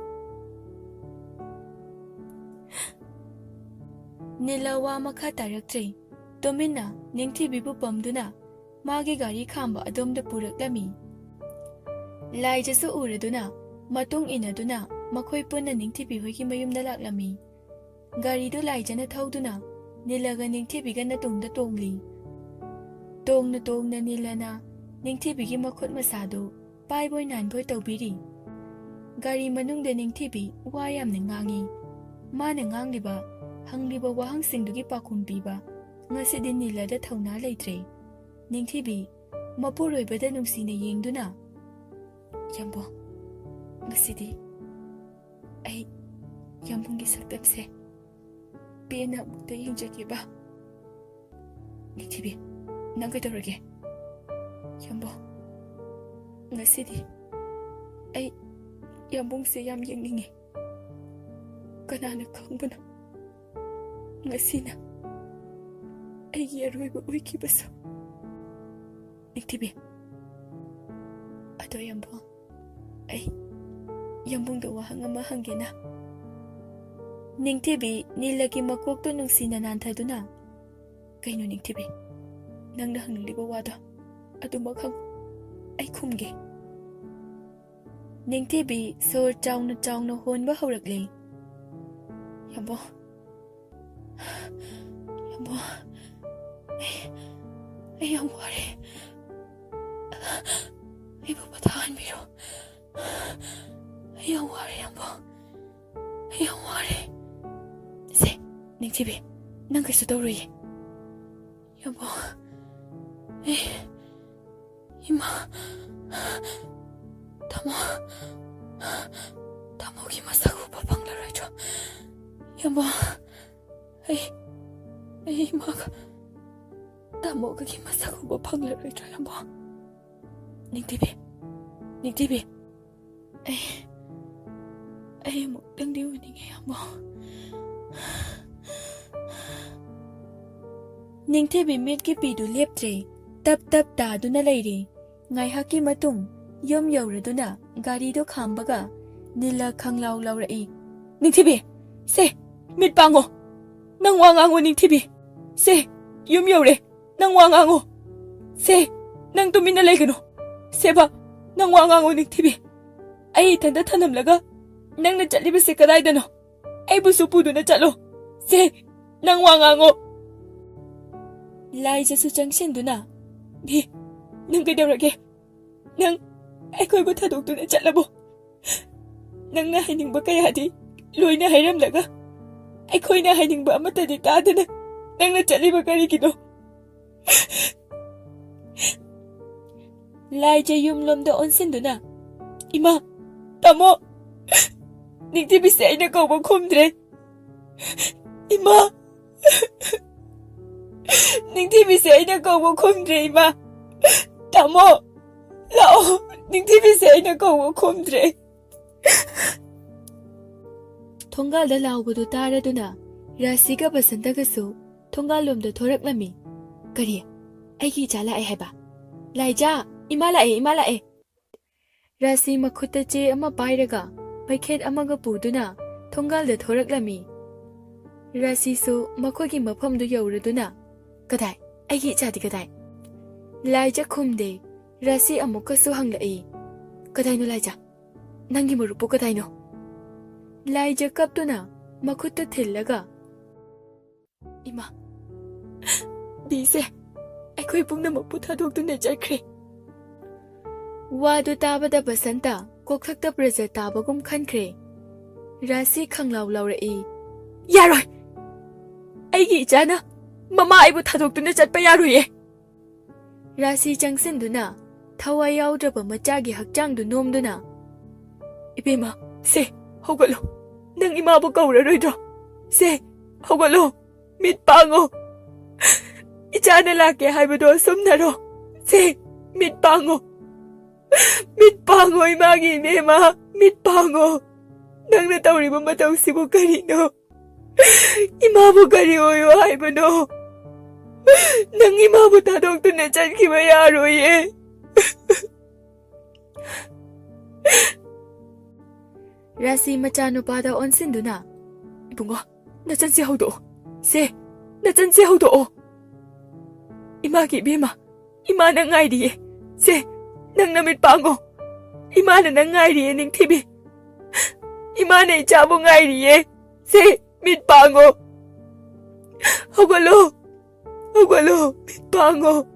ꯅꯤꯂ ꯋꯥ ꯃꯈꯥ ꯇꯥꯔꯛꯇ꯭ꯔꯦ꯫ ꯇꯨꯃꯤꯟꯅ ꯅꯤꯡꯊꯤꯕꯤꯕꯨ ꯄꯝꯗꯨꯅ ꯃꯥꯒꯤ ꯒꯥꯔꯤ ꯈꯥꯝꯕ ꯑꯗꯣꯝꯗ ꯄꯨꯔꯛꯂꯝꯃꯤ꯫ ꯂꯥꯏꯖꯁꯨ ꯎꯔꯗꯨꯅ, ꯃꯇꯨꯡ ꯏꯟꯅꯗꯨꯅ ꯃꯈꯣꯏ ꯄꯨꯟꯅ ꯅꯤꯡꯊꯤꯕꯤ ꯍꯣꯏꯒꯤ ꯃꯌꯨꯝꯗ ꯂꯥꯛꯂꯝꯃꯤ꯫ ꯒꯥꯔꯤꯗꯨ ꯂꯥꯏꯖꯅ ꯊꯧꯗꯨꯅ ꯅꯤꯂꯒ ꯅꯤꯡꯊꯤꯕꯤꯒ ꯅꯇꯨꯡꯗ ꯇꯣꯡꯂꯤ꯫ ꯇꯣꯡꯅ ꯇꯣꯡꯅ ꯅꯤꯂꯅ ꯅꯤꯡꯊꯤꯕꯤꯒꯤ ꯃꯈꯨꯠ ꯃꯁꯥꯗꯨ ꯄꯥꯏꯕꯣꯏ ꯅꯥꯟꯕꯣꯏ ꯇꯧꯕꯤꯔꯤ꯫ ꯒꯥꯔꯤ ꯃꯅꯨꯡꯗ ꯅꯤꯡꯊꯤꯕꯤ ꯋꯥ ꯌꯥꯝꯅ ꯉꯥꯡꯉꯤ꯫ ꯃꯥꯅ ꯉꯥꯡꯂꯤꯕ, ꯍꯪꯂꯤꯕ ꯋꯥꯍꯪꯁꯤꯡꯗꯨꯒꯤ ꯄꯥꯎꯈꯨꯝ ꯄꯤꯕ ꯉꯁꯤꯗꯤ ꯅꯤꯂꯗ ꯊꯧꯅꯥ ꯂꯩꯇ꯭ꯔꯦ꯫ ꯅꯤꯡꯊꯤꯕꯤ ꯃꯄꯨꯔꯣꯏꯕꯗ ꯅꯨꯡꯁꯤꯅ ꯌꯦꯡꯗꯨꯅ, "ꯌꯥꯝꯕꯨꯡ, ꯉꯁꯤꯗꯤ ꯑꯩ ꯌꯥꯝꯕꯨꯡꯒꯤ ꯁꯛꯇꯝꯁꯦ ꯄꯦꯟꯅ ꯑꯃꯨꯛꯇ ꯌꯦꯡꯖꯒꯦꯕ꯫" "ꯅꯤꯡꯊꯤꯕꯤ, ꯅꯪ ꯀꯩꯗꯧꯔꯒꯦ?" "ꯌꯥꯝꯕꯨꯡ, ꯉꯁꯤꯗꯤ ꯑꯩ ꯌꯥꯝꯕꯨꯡꯁꯦ ꯌꯥꯝ ꯌꯦꯡꯅꯤꯡꯉꯤ꯫ ꯀꯅꯥꯅ ꯈꯪꯕꯅꯣ, ꯉꯁꯤꯅ ꯑꯩꯒꯤ ꯑꯔꯣꯏꯕ ꯑꯣꯏꯈꯤꯕꯁꯨ꯫" "ꯅꯤꯡꯊꯤꯕꯤ, ꯑꯗꯣ ꯌꯥꯝꯕꯨꯡ, ꯑꯩ ꯌꯥꯝꯕꯨꯡꯗ ꯋꯥꯍꯪ ꯑꯃ ꯍꯪꯒꯦꯅ꯫" ꯅꯤꯡꯊꯤꯕꯤ ꯅꯤꯂꯒꯤ ꯃꯀꯣꯛꯇꯨ ꯅꯨꯡꯁꯤꯅ ꯅꯥꯟꯊꯗꯨꯅ, "ꯀꯩꯅꯣ ꯅꯤꯡꯊꯤꯕꯤ, ꯅꯪꯅ ꯍꯪꯅꯤꯡꯂꯤꯕ ꯋꯥꯗꯣ ꯑꯗꯨꯃꯛ ꯍꯪꯉꯨ, ꯑꯩ ꯈꯨꯝꯒꯦ꯫" ꯅꯤꯡꯊꯤꯕꯤ ꯁꯣꯔ ꯆꯥꯎꯅ ꯆꯥꯎꯅ ꯍꯣꯟꯕ ꯍꯧꯔꯛꯂꯦ꯫ "ꯌꯥꯝꯕꯨꯡ, ꯌꯥꯝꯕꯨꯡ, ꯑꯩ, ꯑꯩ ꯌꯥꯝ ꯋꯥꯔꯦ꯫ ꯑꯩꯕꯨ ꯄꯣꯊꯥꯍꯟꯕꯤꯔꯣ꯫ ꯑꯩ ꯌꯥꯝ ꯋꯥꯔꯦ, ꯌꯥꯝꯕꯨꯡ꯫ ꯑꯩ ꯌꯥꯝ ꯋꯥꯔꯦ꯫" "ꯁꯦ, ꯅꯤꯡꯊꯤꯕꯤ, ꯅꯪ ꯀꯩꯁꯨ ꯇꯧꯔꯣꯏꯌꯦ꯫" "ꯌꯥꯝꯕꯨꯡ, ꯑꯩ, ꯏꯃꯥ, ꯇꯥꯃꯣ, ꯇꯥꯃꯣꯒꯤ ꯃꯁꯛ ꯎꯕ ꯐꯪꯂꯔꯣꯏꯗ꯭ꯔꯣ? ꯌꯥꯝꯕꯨꯡ, ꯑꯩ, ꯑꯩ ꯏꯃꯥꯒ ꯇꯥꯃꯣꯒꯒꯤ ꯃꯁꯛ ꯎꯕ ꯐꯪꯂꯔꯣꯏꯗ꯭ꯔꯣ, ꯌꯥꯝꯕꯨꯡ?" "ꯅꯤꯡꯊꯤꯕꯤ, ꯅꯤꯡꯊꯤꯕꯤ, ꯑꯩ, ꯑꯩ ꯑꯃꯨꯛꯇꯪꯗꯤ ꯎꯅꯤꯡꯉꯦ, ꯌꯥꯝꯕꯨꯡ꯫" ꯅꯤꯡꯊꯤꯕꯤ ꯃꯤꯠꯀꯤ ꯄꯤꯗꯨ ꯂꯦꯞꯇ꯭ꯔꯦ, ꯇꯞ ꯇꯞ ꯇꯥꯗꯨꯅ ꯂꯩꯔꯦ꯫ ꯉꯥꯏꯍꯥꯛꯀꯤ ꯃꯇꯨꯡ ꯌꯨꯝ ꯌꯧꯔꯗꯨꯅ ꯒꯥꯔꯤꯗꯣ ꯈꯥꯝꯕꯒ ꯅꯤꯜꯂ ꯈꯪꯂꯥꯎ ꯂꯥꯎꯔꯛꯏ꯫ "ꯅꯤꯡꯊꯤꯕꯤ, ꯁꯦ, ꯃꯤꯠ ꯄꯥꯡꯉꯣ꯫ ꯅꯪ ꯋꯥ ꯉꯥꯡꯉꯣ, ꯅꯤꯡꯊꯤꯕꯤ꯫ ꯁꯦ, ꯌꯨꯝ ꯌꯧꯔꯦ꯫ ꯅꯪ ꯋꯥ ꯉꯥꯡꯉꯣ꯫ ꯁꯦ, ꯅꯪ ꯇꯨꯃꯤꯟꯅ ꯂꯩꯒꯅꯨ꯫ ꯁꯦꯕ, ꯅꯪ ꯋꯥ ꯉꯥꯡꯉꯣ, ꯅꯤꯡꯊꯤꯕꯤ꯫ ꯑꯩ ꯏꯊꯟꯇ ꯊꯅꯝꯂꯒ ꯅꯪꯅ ꯆꯠꯂꯤꯕꯁꯦ ꯀꯗꯥꯏꯗꯅꯣ? ꯑꯩꯕꯨꯁꯨ ꯄꯨꯗꯨꯅ ꯆꯠꯂꯣ꯫ ꯁꯦ, ꯅꯪ ꯋꯥ ꯉꯥꯡꯉꯣ꯫" ꯂꯥꯏꯖꯁꯨ ꯆꯪꯁꯤꯟꯗꯨꯅ, "ꯕꯤ, ꯅꯪ ꯀꯩꯗꯧꯔꯒꯦ? ꯅꯪ ꯑꯩꯈꯣꯏꯕꯨ ꯊꯥꯗꯣꯛꯇꯨꯅ ꯆꯠꯂꯕꯣ? ꯅꯪꯅ ꯍꯥꯏꯅꯤꯡꯕ ꯀꯌꯥꯗꯤ ꯂꯣꯏꯅ ꯍꯥꯏꯔꯝꯂꯒ, ꯑꯩꯈꯣꯏꯅ ꯍꯥꯏꯅꯤꯡꯕ ꯑꯃꯠꯇꯗꯤ ꯇꯥꯗꯅ ꯅꯪꯅ ꯆꯠꯂꯤꯕ ꯀꯔꯤꯒꯤꯅꯣ?" ꯂꯥꯏꯖ ꯌꯨꯝꯂꯣꯝꯗ ꯑꯣꯟꯁꯤꯟꯗꯨꯅ, "ꯏꯃꯥ, ꯇꯥꯃꯣ, ꯅꯤꯡꯊꯤꯕꯤꯁꯦ ꯑꯩꯅ ꯀꯧꯕ ꯈꯨꯝꯗ꯭ꯔꯦ꯫ ꯏꯃꯥ, ꯅꯤꯡꯊꯤꯕꯤꯁꯦ ꯑꯩꯅ ꯀꯧꯕ ꯈꯨꯝꯗ꯭ꯔꯦ, ꯏꯃꯥ꯫ ꯇꯥꯃꯣ, ꯂꯥꯛꯑꯣ, ꯅꯤꯡꯊꯤꯕꯤꯁꯦ ꯑꯩꯅ ꯀꯧꯕ ꯈꯨꯝꯗ꯭ꯔꯦ꯫" ꯊꯣꯡꯒꯥꯜꯗ ꯂꯥꯎꯕꯗꯨ ꯇꯥꯔꯗꯨꯅ ꯔꯥꯁꯤꯒ ꯕꯁꯟꯇꯒꯁꯨ ꯊꯣꯡꯒꯥꯜꯂꯣꯝꯗ ꯊꯣꯔꯛꯂꯝꯃꯤ꯫ "ꯀꯔꯤ? ꯑꯩꯒꯤ ꯏꯆꯥ ꯂꯥꯛꯑꯦ ꯍꯥꯏꯕ? ꯂꯥꯏꯖꯥ, ꯏꯃꯥ ꯂꯥꯛꯑꯦ, ꯏꯃꯥ ꯂꯥꯛꯑꯦ!" ꯔꯥꯁꯤ ꯃꯈꯨꯠꯇ ꯆꯦ ꯑꯃ ꯄꯥꯏꯔꯒ ꯃꯩꯈꯦꯠ ꯑꯃꯒ ꯄꯨꯗꯨꯅ ꯊꯣꯡꯒꯥꯜꯗ ꯊꯣꯔꯛꯂꯝꯃꯤ꯫ ꯔꯥꯁꯤꯁꯨ ꯃꯈꯣꯏꯒꯤ ꯃꯐꯝꯗꯨ ꯌꯧꯔꯗꯨꯅ, "ꯀꯗꯥꯏ? ꯑꯩꯒꯤ ꯏꯆꯥꯗꯤ ꯀꯗꯥꯏ?" ꯂꯥꯏꯖ ꯈꯨꯝꯗꯦ꯫ ꯔꯥꯁꯤ ꯑꯃꯨꯛꯀꯁꯨ ꯍꯪꯂꯛꯏ, "ꯀꯗꯥꯏꯅꯣ ꯂꯥꯏꯖ? ꯅꯪꯒꯤ ꯃꯔꯨꯞꯄꯨ ꯀꯗꯥꯏꯅꯣ?" ꯂꯥꯏꯖ ꯀꯞꯇꯨꯅ ꯃꯈꯨꯠꯇ ꯊꯤꯜꯂꯒ, "ꯏꯃꯥ, ꯕꯤꯁꯦ ꯑꯩꯈꯣꯏ ꯄꯨꯝꯅꯃꯛꯄꯨ ꯊꯥꯗꯣꯛꯇꯨꯅ ꯆꯠꯈ꯭ꯔꯦ꯫" ꯋꯥꯗꯨ ꯇꯥꯕꯗ ꯕꯁꯟꯇ ꯀꯣꯛꯊꯛꯇ ꯄ꯭ꯔꯦꯖꯔ ꯇꯥꯕꯒꯨꯝ ꯈꯟꯈ꯭ꯔꯦ꯫ ꯔꯥꯁꯤ ꯈꯪꯂꯥꯎ ꯂꯥꯎꯔꯛꯏ, "ꯌꯥꯔꯣꯏ! ꯑꯩꯒꯤ ꯏꯆꯥꯅ ꯃꯃꯥ ꯑꯩꯕꯨ ꯊꯥꯗꯣꯛꯇꯨꯅ ꯆꯠꯄ ꯌꯥꯔꯣꯏꯌꯦ!" ꯔꯥꯁꯤ ꯆꯪꯁꯤꯟꯗꯨꯅ ꯊꯋꯥꯏ ꯌꯥꯎꯗ꯭ꯔꯕ ꯃꯆꯥꯒꯤ ꯍꯛꯆꯥꯡꯗꯨ ꯅꯣꯝꯗꯨꯅ, "ꯏꯕꯦꯝꯃ, ꯁꯦ, ꯍꯧꯒꯠꯂꯣ꯫ ꯅꯪ ꯏꯃꯥꯕꯨ ꯀꯧꯔꯔꯣꯏꯗ꯭ꯔꯣ? ꯁꯦ, ꯍꯧꯒꯠꯂꯣ꯫ ꯃꯤꯠ ꯄꯥꯡꯉꯣ꯫ ꯏꯆꯥꯅ ꯂꯥꯛꯀꯦ ꯍꯥꯏꯕꯗꯣ ꯑꯁꯨꯝꯅꯔꯣ? ꯁꯦ, ꯃꯤꯠ ꯄꯥꯡꯉꯣ꯫ ꯃꯤꯠ ꯄꯥꯡꯉꯣ, ꯏꯃꯥꯒꯤ ꯏꯕꯦꯝꯃ, ꯃꯤꯠ ꯄꯥꯡꯉꯣ꯫ ꯅꯪꯅ ꯇꯧꯔꯤꯕ ꯃꯇꯧꯁꯤꯕꯨ ꯀꯔꯤꯅꯣ? ꯏꯃꯥꯕꯨ ꯀꯔꯤ ꯑꯣꯏꯌꯣ ꯍꯥꯏꯕꯅꯣ? ꯅꯪ ꯏꯃꯥꯕꯨ ꯊꯥꯗꯣꯛꯇꯨꯅ ꯆꯠꯈꯤꯕ ꯌꯥꯔꯣꯏꯌꯦ꯫" ꯔꯥꯁꯤ ꯃꯆꯥꯅꯨꯄꯥꯗ ꯑꯣꯟꯁꯤꯟꯗꯨꯅ, "ꯏꯕꯨꯡꯉꯣ, ꯅꯆꯟꯁꯦ ꯍꯧꯗꯣꯛꯑꯣ꯫ ꯁꯦ, ꯅꯆꯟꯁꯦ ꯍꯧꯗꯣꯛꯑꯣ꯫ ꯏꯃꯥꯒꯤ ꯏꯕꯦꯝꯃ, ꯏꯃꯥꯅ ꯉꯥꯏꯔꯤꯌꯦ꯫ ꯁꯦ, ꯅꯪ ꯅꯃꯤꯠ ꯄꯥꯡꯉꯣ꯫ ꯏꯃꯥꯅ ꯅꯪ ꯉꯥꯏꯔꯤꯌꯦ, ꯅꯤꯡꯊꯤꯕꯤ꯫ ꯏꯃꯥꯅ ꯏꯆꯥꯕꯨ ꯉꯥꯏꯔꯤꯌꯦ꯫ ꯁꯦ, ꯃꯤꯠ ꯄꯥꯡꯉꯣ꯫ ꯍꯧꯒꯠꯂꯣ, ꯍꯧꯒꯠꯂꯣ, ꯃꯤꯠ ꯄꯥꯡꯉꯣ꯫"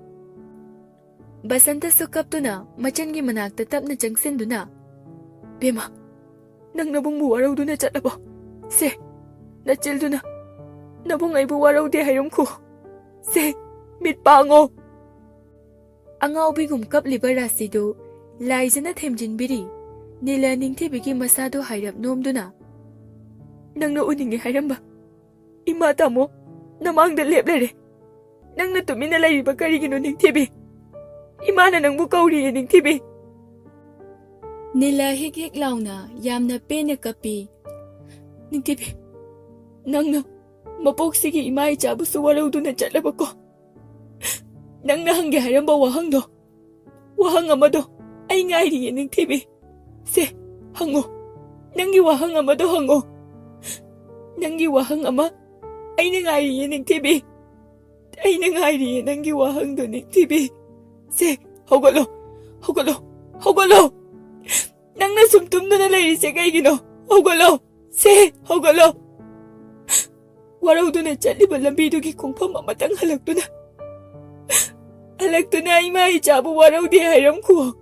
ꯕꯁꯟꯇꯁꯨ ꯀꯞꯇꯨꯅ ꯃꯆꯟꯒꯤ ꯃꯅꯥꯛꯇ ꯇꯞꯅ ꯆꯪꯁꯤꯟꯗꯨꯅ, "ꯕꯦꯝꯃ, ꯅꯪ ꯅꯕꯨꯡꯕꯨ ꯋꯥꯔꯧꯗꯨꯅ ꯆꯠꯂꯕꯣ? ꯁꯦ, ꯅꯆꯤꯜꯗꯨꯅ ꯅꯕꯨꯡ ꯑꯩꯕꯨ ꯋꯥꯔꯧꯗꯦ ꯍꯥꯏꯔꯝꯈꯣ꯫ ꯁꯦ, ꯃꯤꯠ ꯄꯥꯡꯉꯣ꯫" ꯑꯉꯥꯎꯕꯤꯒꯨꯝ ꯀꯞꯂꯤꯕ ꯔꯥꯁꯤꯗꯨ ꯂꯥꯏꯖꯅ ꯊꯦꯝꯖꯤꯟꯕꯤꯔꯤ꯫ ꯅꯤꯂ ꯅꯤꯡꯊꯤꯕꯤꯒꯤ ꯃꯁꯥꯗꯨ ꯍꯥꯏꯔꯞ ꯅꯣꯝꯗꯨꯅ, "ꯅꯪꯅ ꯎꯅꯤꯡꯉꯦ ꯍꯥꯏꯔꯝꯕ ꯏꯃꯥ ꯇꯥꯃꯣ ꯅꯃꯥꯡꯗ ꯂꯦꯞꯂꯔꯦ꯫ ꯅꯪꯅ ꯇꯨꯃꯤꯟꯅ ꯂꯩꯔꯤꯕ ꯀꯔꯤꯒꯤꯅꯣ, ꯅꯤꯡꯊꯤꯕꯤ? ꯏꯃꯥꯅ ꯅꯪꯕꯨ ꯀꯧꯔꯤꯌꯦ, ꯅꯤꯡꯊꯤꯕꯤ꯫" ꯅꯤꯂ ꯍꯤꯛ ꯍꯤꯛ ꯂꯥꯎꯅ ꯌꯥꯝꯅ ꯄꯦꯟꯅ ꯀꯞꯄꯤ꯫ "ꯅꯤꯡꯊꯤꯕꯤ, ꯅꯪꯅ ꯃꯄꯣꯛꯁꯤꯒꯤ ꯏꯃꯥ ꯏꯆꯥꯕꯨꯁꯨ ꯋꯥꯔꯧꯗꯨꯅ ꯆꯠꯂꯕꯀꯣ꯫ ꯅꯪꯅ ꯍꯪꯒꯦ ꯍꯥꯏꯔꯝꯕ ꯋꯥꯍꯪꯗꯣ, ꯋꯥꯍꯪ ꯑꯃꯗꯣ ꯑꯩ ꯉꯥꯏꯔꯤꯌꯦ, ꯅꯤꯡꯊꯤꯕꯤ꯫ ꯁꯦ, ꯍꯪꯉꯣ꯫ ꯅꯪꯒꯤ ꯋꯥꯍꯪ ꯑꯃꯗꯣ ꯍꯪꯉꯣ꯫ ꯅꯪꯒꯤ ꯋꯥꯍꯪ ꯑꯃ ꯑꯩꯅ ꯉꯥꯏꯔꯤꯌꯦ, ꯅꯤꯡꯊꯤꯕꯤ꯫ ꯑꯩꯅ ꯉꯥꯏꯔꯤꯌꯦ ꯅꯪꯒꯤ ꯋꯥꯍꯪꯗꯣ, ꯅꯤꯡꯊꯤꯕꯤ꯫ ꯁꯦ, ꯍꯧꯒꯠꯂꯣ, ꯍꯧꯒꯠꯂꯣ, ꯍꯧꯒꯠꯂꯣ꯫ ꯅꯪꯅ ꯁꯨꯝ ꯇꯨꯝꯗꯨꯅ ꯂꯩꯔꯤꯁꯦ ꯀꯩꯒꯤꯅꯣ? ꯍꯧꯒꯠꯂꯣ, ꯁꯦ, ꯍꯧꯒꯠꯂꯣ꯫ ꯋꯥꯔꯧꯗꯨꯅ ꯆꯠꯂꯤꯕ ꯂꯝꯕꯤꯗꯨꯒꯤ ꯈꯣꯡꯐꯝ ꯑꯃꯇꯪ ꯍꯜꯂꯛꯇꯨꯅ, ꯍꯜꯂꯛꯇꯨꯅ ꯏꯃꯥ ꯏꯆꯥꯕꯨ ꯋꯥꯔꯧꯗꯦ ꯍꯥꯏꯔꯝꯈꯨꯋꯣ꯫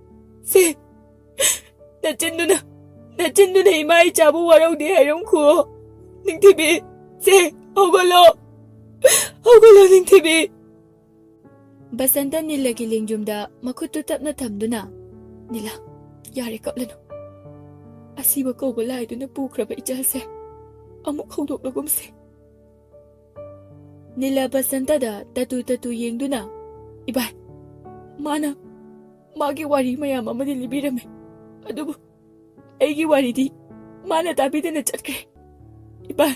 ꯁꯦ, ꯅꯆꯤꯟꯗꯨꯅ, ꯅꯆꯤꯟꯗꯨꯅ ꯏꯃꯥ ꯏꯆꯥꯕꯨ ꯋꯥꯔꯧꯗꯦ ꯍꯥꯏꯔꯝꯈꯨꯋꯣ꯫ ꯅꯤꯡꯊꯤꯕꯤ, ꯁꯦ, ꯍꯧꯒꯠꯂꯣ, ꯍꯧꯒꯠꯂꯣ, ꯅꯤꯡꯊꯤꯕꯤ꯫" ꯕꯁꯟꯇ ꯅꯤꯂꯒꯤ ꯂꯦꯡꯖꯨꯝꯗ ꯃꯈꯨꯠꯇꯨ ꯇꯞꯅ ꯊꯝꯗꯨꯅ, "ꯅꯤꯂ, ꯌꯥꯔꯦ, ꯀꯞꯂꯅꯨ꯫ ꯑꯁꯤꯕ ꯀꯧꯕ ꯂꯥꯏꯗꯨꯅ ꯄꯨꯈ꯭ꯔꯕ ꯏꯆꯜꯁꯦ ꯑꯃꯨꯛ ꯍꯧꯗꯣꯛꯂꯒꯨꯝꯁꯦ꯫" ꯅꯤꯂ ꯕꯁꯟꯇꯗ ꯇꯇꯨ ꯇꯇꯨ ꯌꯦꯡꯗꯨꯅ, "ꯏꯕꯥꯏ, ꯃꯥꯅ ꯃꯥꯒꯤ ꯋꯥꯔꯤ ꯃꯌꯥꯝ ꯑꯃꯗꯤ ꯂꯤꯕꯤꯔꯝꯃꯦ, ꯑꯗꯨꯕꯨ ꯑꯩꯒꯤ ꯋꯥꯔꯤꯗꯤ ꯃꯥꯅ ꯇꯥꯕꯤꯗꯅ ꯆꯠꯈ꯭ꯔꯦ꯫ ꯏꯕꯥꯏ,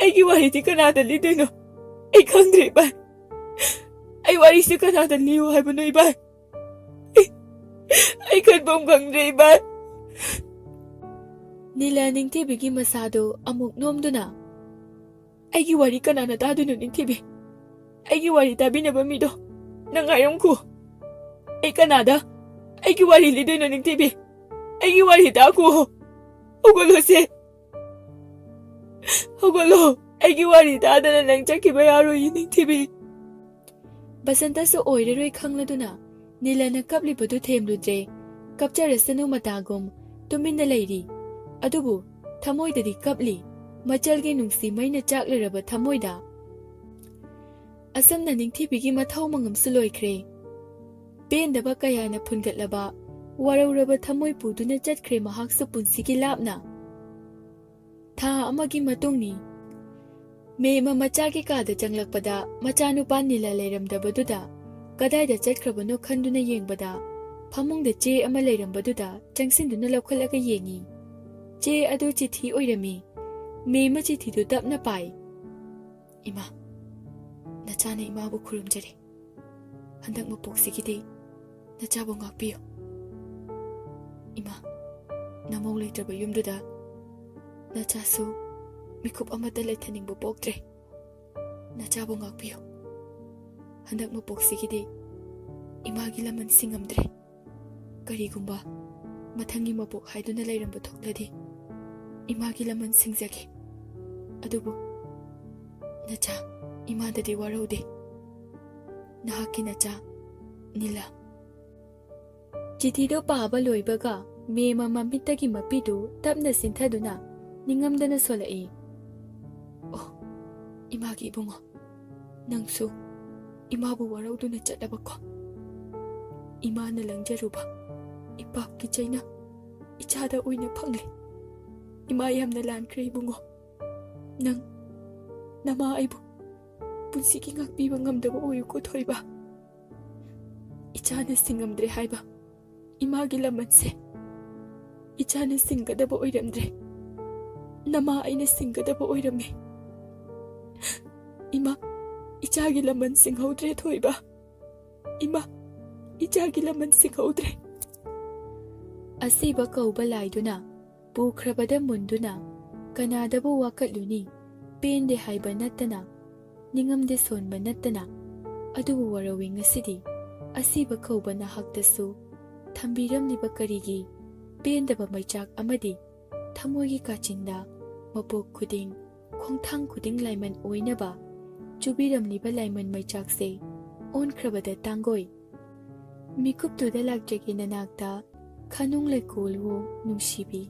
ꯑꯩꯒꯤ ꯋꯥꯔꯤꯗꯤ ꯀꯅꯥꯗ ꯂꯤꯗꯣꯏꯅꯣ? ꯑꯩ ꯈꯪꯗ꯭ꯔꯦ, ꯏꯕꯥꯏ꯫ ꯑꯩ ꯋꯥꯔꯤꯁꯦ ꯀꯅꯥꯗ ꯂꯤꯌꯨ ꯍꯥꯏꯕꯅꯣ, ꯏꯕꯥꯏ? ꯑꯩ, ꯑꯩ ꯈꯟꯐꯝ ꯈꯪꯗ꯭ꯔꯦ, ꯏꯃꯥ꯫ ꯅꯤꯂꯥ ꯅꯤꯡꯊꯤꯕꯤꯒꯤ ꯃꯁꯥꯗꯨ ꯑꯃꯨꯛ ꯅꯣꯝꯗꯨꯅ, "ꯑꯩꯒꯤ ꯋꯥꯔꯤ ꯀꯅꯥꯅ ꯇꯥꯗꯣꯏꯅꯣ, ꯅꯤꯡꯊꯤꯕꯤ? ꯑꯩꯒꯤ ꯋꯥꯔꯤ ꯇꯥꯕꯤꯅꯕ ꯃꯤꯗꯣ ꯅꯪ ꯉꯥꯏꯔꯝꯈꯣ꯫ ꯑꯩ ꯀꯅꯥꯗ ꯑꯩꯒꯤ ꯋꯥꯔꯤ ꯂꯤꯗꯣꯏꯅꯣ, ꯅꯤꯡꯊꯤꯕꯤ? ꯑꯩꯒꯤ ꯋꯥꯔꯤ ꯇꯥꯈꯣ꯫ ꯍꯧꯒꯠꯂꯣꯁꯦ꯫ ꯍꯧꯒꯠꯂꯣ꯫ ꯑꯩꯒꯤ ꯋꯥꯔꯤ ꯇꯥꯗꯅ ꯅꯪ ꯆꯠꯈꯤꯕ ꯌꯥꯔꯣꯏ, ꯅꯤꯡꯊꯤꯕꯤ꯫" ꯕꯁꯟꯇꯁꯨ ꯑꯣꯏꯔꯔꯣꯏ ꯈꯪꯂꯗꯨꯅ ꯅꯤꯂꯥꯅ ꯀꯞꯂꯤꯕꯗꯨ ꯊꯦꯝꯂꯨꯗ꯭ꯔꯦ꯫ ꯀꯞꯆꯔꯁꯅꯨ ꯃꯇꯥꯒꯨꯝ ꯇꯨꯃꯤꯟꯅ ꯂꯩꯔꯤ꯫ ꯑꯗꯨꯕꯨ ꯊꯃꯣꯏꯗꯗꯤ ꯀꯞꯂꯤ꯫ ꯃꯆꯜꯒꯤ ꯅꯨꯡꯁꯤ ꯃꯩꯅ ꯆꯥꯛꯂꯔꯕ ꯊꯃꯣꯏꯗ꯫ ꯑꯁꯨꯝꯅ ꯅꯤꯡꯊꯤꯕꯤꯒꯤ ꯃꯊꯧ ꯃꯉꯝꯁꯨ ꯂꯣꯏꯈ꯭ꯔꯦ꯫ ꯄꯦꯟꯗꯕ ꯀꯌꯥꯅ ꯐꯨꯟꯒꯠꯂꯕ, ꯋꯥꯔꯧꯔꯕ ꯊꯃꯣꯏ ꯄꯨꯗꯨꯅ ꯆꯠꯈ꯭ꯔꯦ ꯃꯍꯥꯛꯁꯨ ꯄꯨꯟꯁꯤꯒꯤ ꯂꯥꯞꯅ꯫ ꯊꯥ ꯑꯃꯒꯤ ꯃꯇꯨꯡꯅꯤ꯫ ꯃꯦꯝꯃ ꯃꯆꯥꯒꯤ ꯀꯥꯗ ꯆꯪꯂꯛꯄꯗ ꯃꯆꯥꯅꯨꯄꯥ ꯅꯤꯂꯥ ꯂꯩꯔꯝꯗꯕꯗꯨꯗ ꯀꯗꯥꯏꯗ ꯆꯠꯈ꯭ꯔꯕꯅꯣ ꯈꯟꯗꯨꯅ ꯌꯦꯡꯕꯗ ꯐꯃꯨꯡꯗ ꯆꯦ ꯑꯃ ꯂꯩꯔꯝꯕꯗꯨꯗ ꯆꯪꯁꯤꯟꯗꯨꯅ ꯂꯧꯈꯠꯂꯒ ꯌꯦꯡꯉꯤ꯫ ꯆꯦ ꯑꯗꯨ ꯆꯤꯊꯤ ꯑꯣꯏꯔꯝꯃꯤ꯫ ꯃꯦꯝꯃ ꯆꯤꯊꯤꯗꯨ ꯇꯞꯅ ꯄꯥꯏ꯫ "ꯏꯃꯥ, ꯅꯆꯥꯅ ꯏꯃꯥꯕꯨ ꯈꯨꯔꯨꯝꯖꯔꯤ꯫ ꯍꯟꯗꯛ ꯃꯄꯣꯛꯁꯤꯒꯤꯗꯤ ꯅꯆꯥꯕꯨ ꯉꯥꯛꯄꯤꯌꯨ꯫ ꯏꯃꯥ, ꯅꯃꯧ ꯂꯩꯇ꯭ꯔꯕ ꯌꯨꯝꯗꯨꯗ ꯅꯆꯥꯁꯨ ꯃꯤꯀꯨꯞ ꯑꯃꯠꯇ ꯂꯩꯊꯅꯤꯡꯕ ꯄꯣꯛꯇ꯭ꯔꯦ꯫ ꯅꯆꯥꯕꯨ ꯉꯥꯛꯄꯤꯌꯨ꯫ ꯍꯟꯗꯛ ꯃꯄꯣꯛꯁꯤꯒꯤꯗꯤ ꯏꯃꯥꯒꯤ ꯂꯃꯟ ꯁꯤꯡꯉꯝꯗ꯭ꯔꯦ꯫ ꯀꯔꯤꯒꯨꯝꯕ ꯃꯊꯪꯒꯤ ꯃꯄꯣꯛ ꯍꯥꯏꯗꯨꯅ ꯂꯩꯔꯝꯕ ꯊꯣꯛꯂꯗꯤ ꯏꯃꯥꯒꯤ ꯂꯃꯟ ꯁꯤꯡꯖꯒꯦ꯫ ꯑꯗꯨꯕꯨ ꯅꯆꯥ ꯏꯃꯥꯗꯗꯤ ꯋꯥꯔꯧꯗꯦ꯫ ꯅꯍꯥꯛꯀꯤ ꯅꯆꯥ, ꯅꯤꯂꯥ꯫" ꯆꯤꯊꯤꯗꯨ ꯄꯥꯕ ꯂꯣꯏꯕꯒ ꯃꯦꯝꯃ ꯃꯃꯤꯠꯇꯒꯤ ꯃꯄꯤꯗꯨ ꯇꯞꯅ ꯆꯤꯟꯊꯗꯨꯅ ꯅꯤꯡꯉꯝꯗꯅ ꯁꯣꯜꯂꯛꯏ꯫ "ꯑꯣ, ꯏꯃꯥꯒꯤ ꯏꯕꯨꯡꯉꯣ, ꯅꯪꯁꯨ ꯏꯃꯥꯕꯨ ꯋꯥꯔꯧꯗꯨꯅ ꯆꯠꯂꯕꯀꯣ? ꯏꯃꯥꯅ ꯂꯪꯖꯔꯨꯕ ꯏꯄꯥꯛꯀꯤ ꯆꯩꯅ ꯏꯆꯥꯗ ꯑꯣꯏꯅ ꯐꯪꯂꯦ꯫ ꯏꯃꯥ ꯌꯥꯝꯅ ꯂꯥꯟꯈ꯭ꯔꯦ ꯏꯕꯨꯡꯉꯣ꯫ ꯅꯪ, ꯅꯃꯥ ꯑꯩꯕꯨ ꯄꯨꯟꯁꯤꯒꯤ ꯉꯥꯛꯄꯤꯕ ꯉꯝꯗꯕ ꯑꯣꯏꯌꯨꯀꯣ ꯊꯣꯏꯕ꯫ ꯏꯆꯥꯅ ꯁꯤꯡꯉꯝꯗ꯭ꯔꯦ ꯍꯥꯏꯕ ꯏꯃꯥꯒꯤ ꯂꯃꯟꯁꯦ ꯏꯆꯥꯅ ꯁꯤꯡꯒꯗꯕ ꯑꯣꯏꯔꯝꯗ꯭ꯔꯦ꯫ ꯅꯃꯥ ꯑꯩꯅ ꯁꯤꯡꯒꯗꯕ ꯑꯣꯏꯔꯝꯃꯦ꯫ ꯏꯃꯥ, ꯏꯆꯥꯒꯤ ꯂꯃꯟ ꯁꯤꯡꯍꯧꯗ꯭ꯔꯦ ꯊꯣꯏꯕ꯫ ꯏꯃꯥ, ꯏꯆꯥꯒꯤ ꯂꯃꯟ ꯁꯤꯡꯍꯧꯗ꯭ꯔꯦ꯫" ꯑꯁꯤꯕ ꯀꯧꯕ ꯂꯥꯏꯗꯨꯅ ꯄꯨꯈ꯭ꯔꯕꯗ ꯃꯨꯟꯗꯨꯅ ꯀꯅꯥꯗꯕꯨ ꯋꯥꯀꯠꯂꯨꯅꯤ? ꯄꯦꯟꯗꯦ ꯍꯥꯏꯕ ꯅꯠꯇꯅ, ꯅꯤꯡꯉꯝꯗꯦ ꯁꯣꯟꯕ ꯅꯠꯇꯅ꯫ ꯑꯗꯨꯕꯨ ꯋꯥꯔꯧꯏ ꯉꯁꯤꯗꯤ ꯑꯁꯤꯕ ꯀꯧꯕ ꯅꯍꯥꯛꯇꯁꯨ ꯊꯝꯕꯤꯔꯝꯂꯤꯕ ꯀꯔꯤꯒꯤ ꯄꯦꯟꯗꯕ ꯃꯩꯆꯥꯛ ꯑꯃꯗꯤ ꯊꯃꯣꯏꯒꯤ ꯀꯥꯆꯤꯟꯗ ꯃꯄꯣꯛ ꯈꯨꯗꯤꯡ, ꯈꯣꯡꯊꯥꯡ ꯈꯨꯗꯤꯡ ꯂꯥꯏꯃꯟ ꯑꯣꯏꯅꯕ ꯆꯨꯕꯤꯔꯝꯂꯤꯕ ꯂꯥꯏꯃꯟ ꯃꯩꯆꯥꯛꯁꯦ ꯑꯣꯟꯈ꯭ꯔꯕꯗ ꯇꯥꯡꯒꯣꯏ꯫ ꯃꯤꯀꯨꯞꯇꯨꯗ ꯂꯥꯛꯆꯒꯦ ꯅꯅꯥꯛꯇ, ꯈꯥꯅꯨꯡ ꯂꯩꯀꯣꯜ ꯍꯣ ꯅꯨꯡꯁꯤꯕꯤ꯫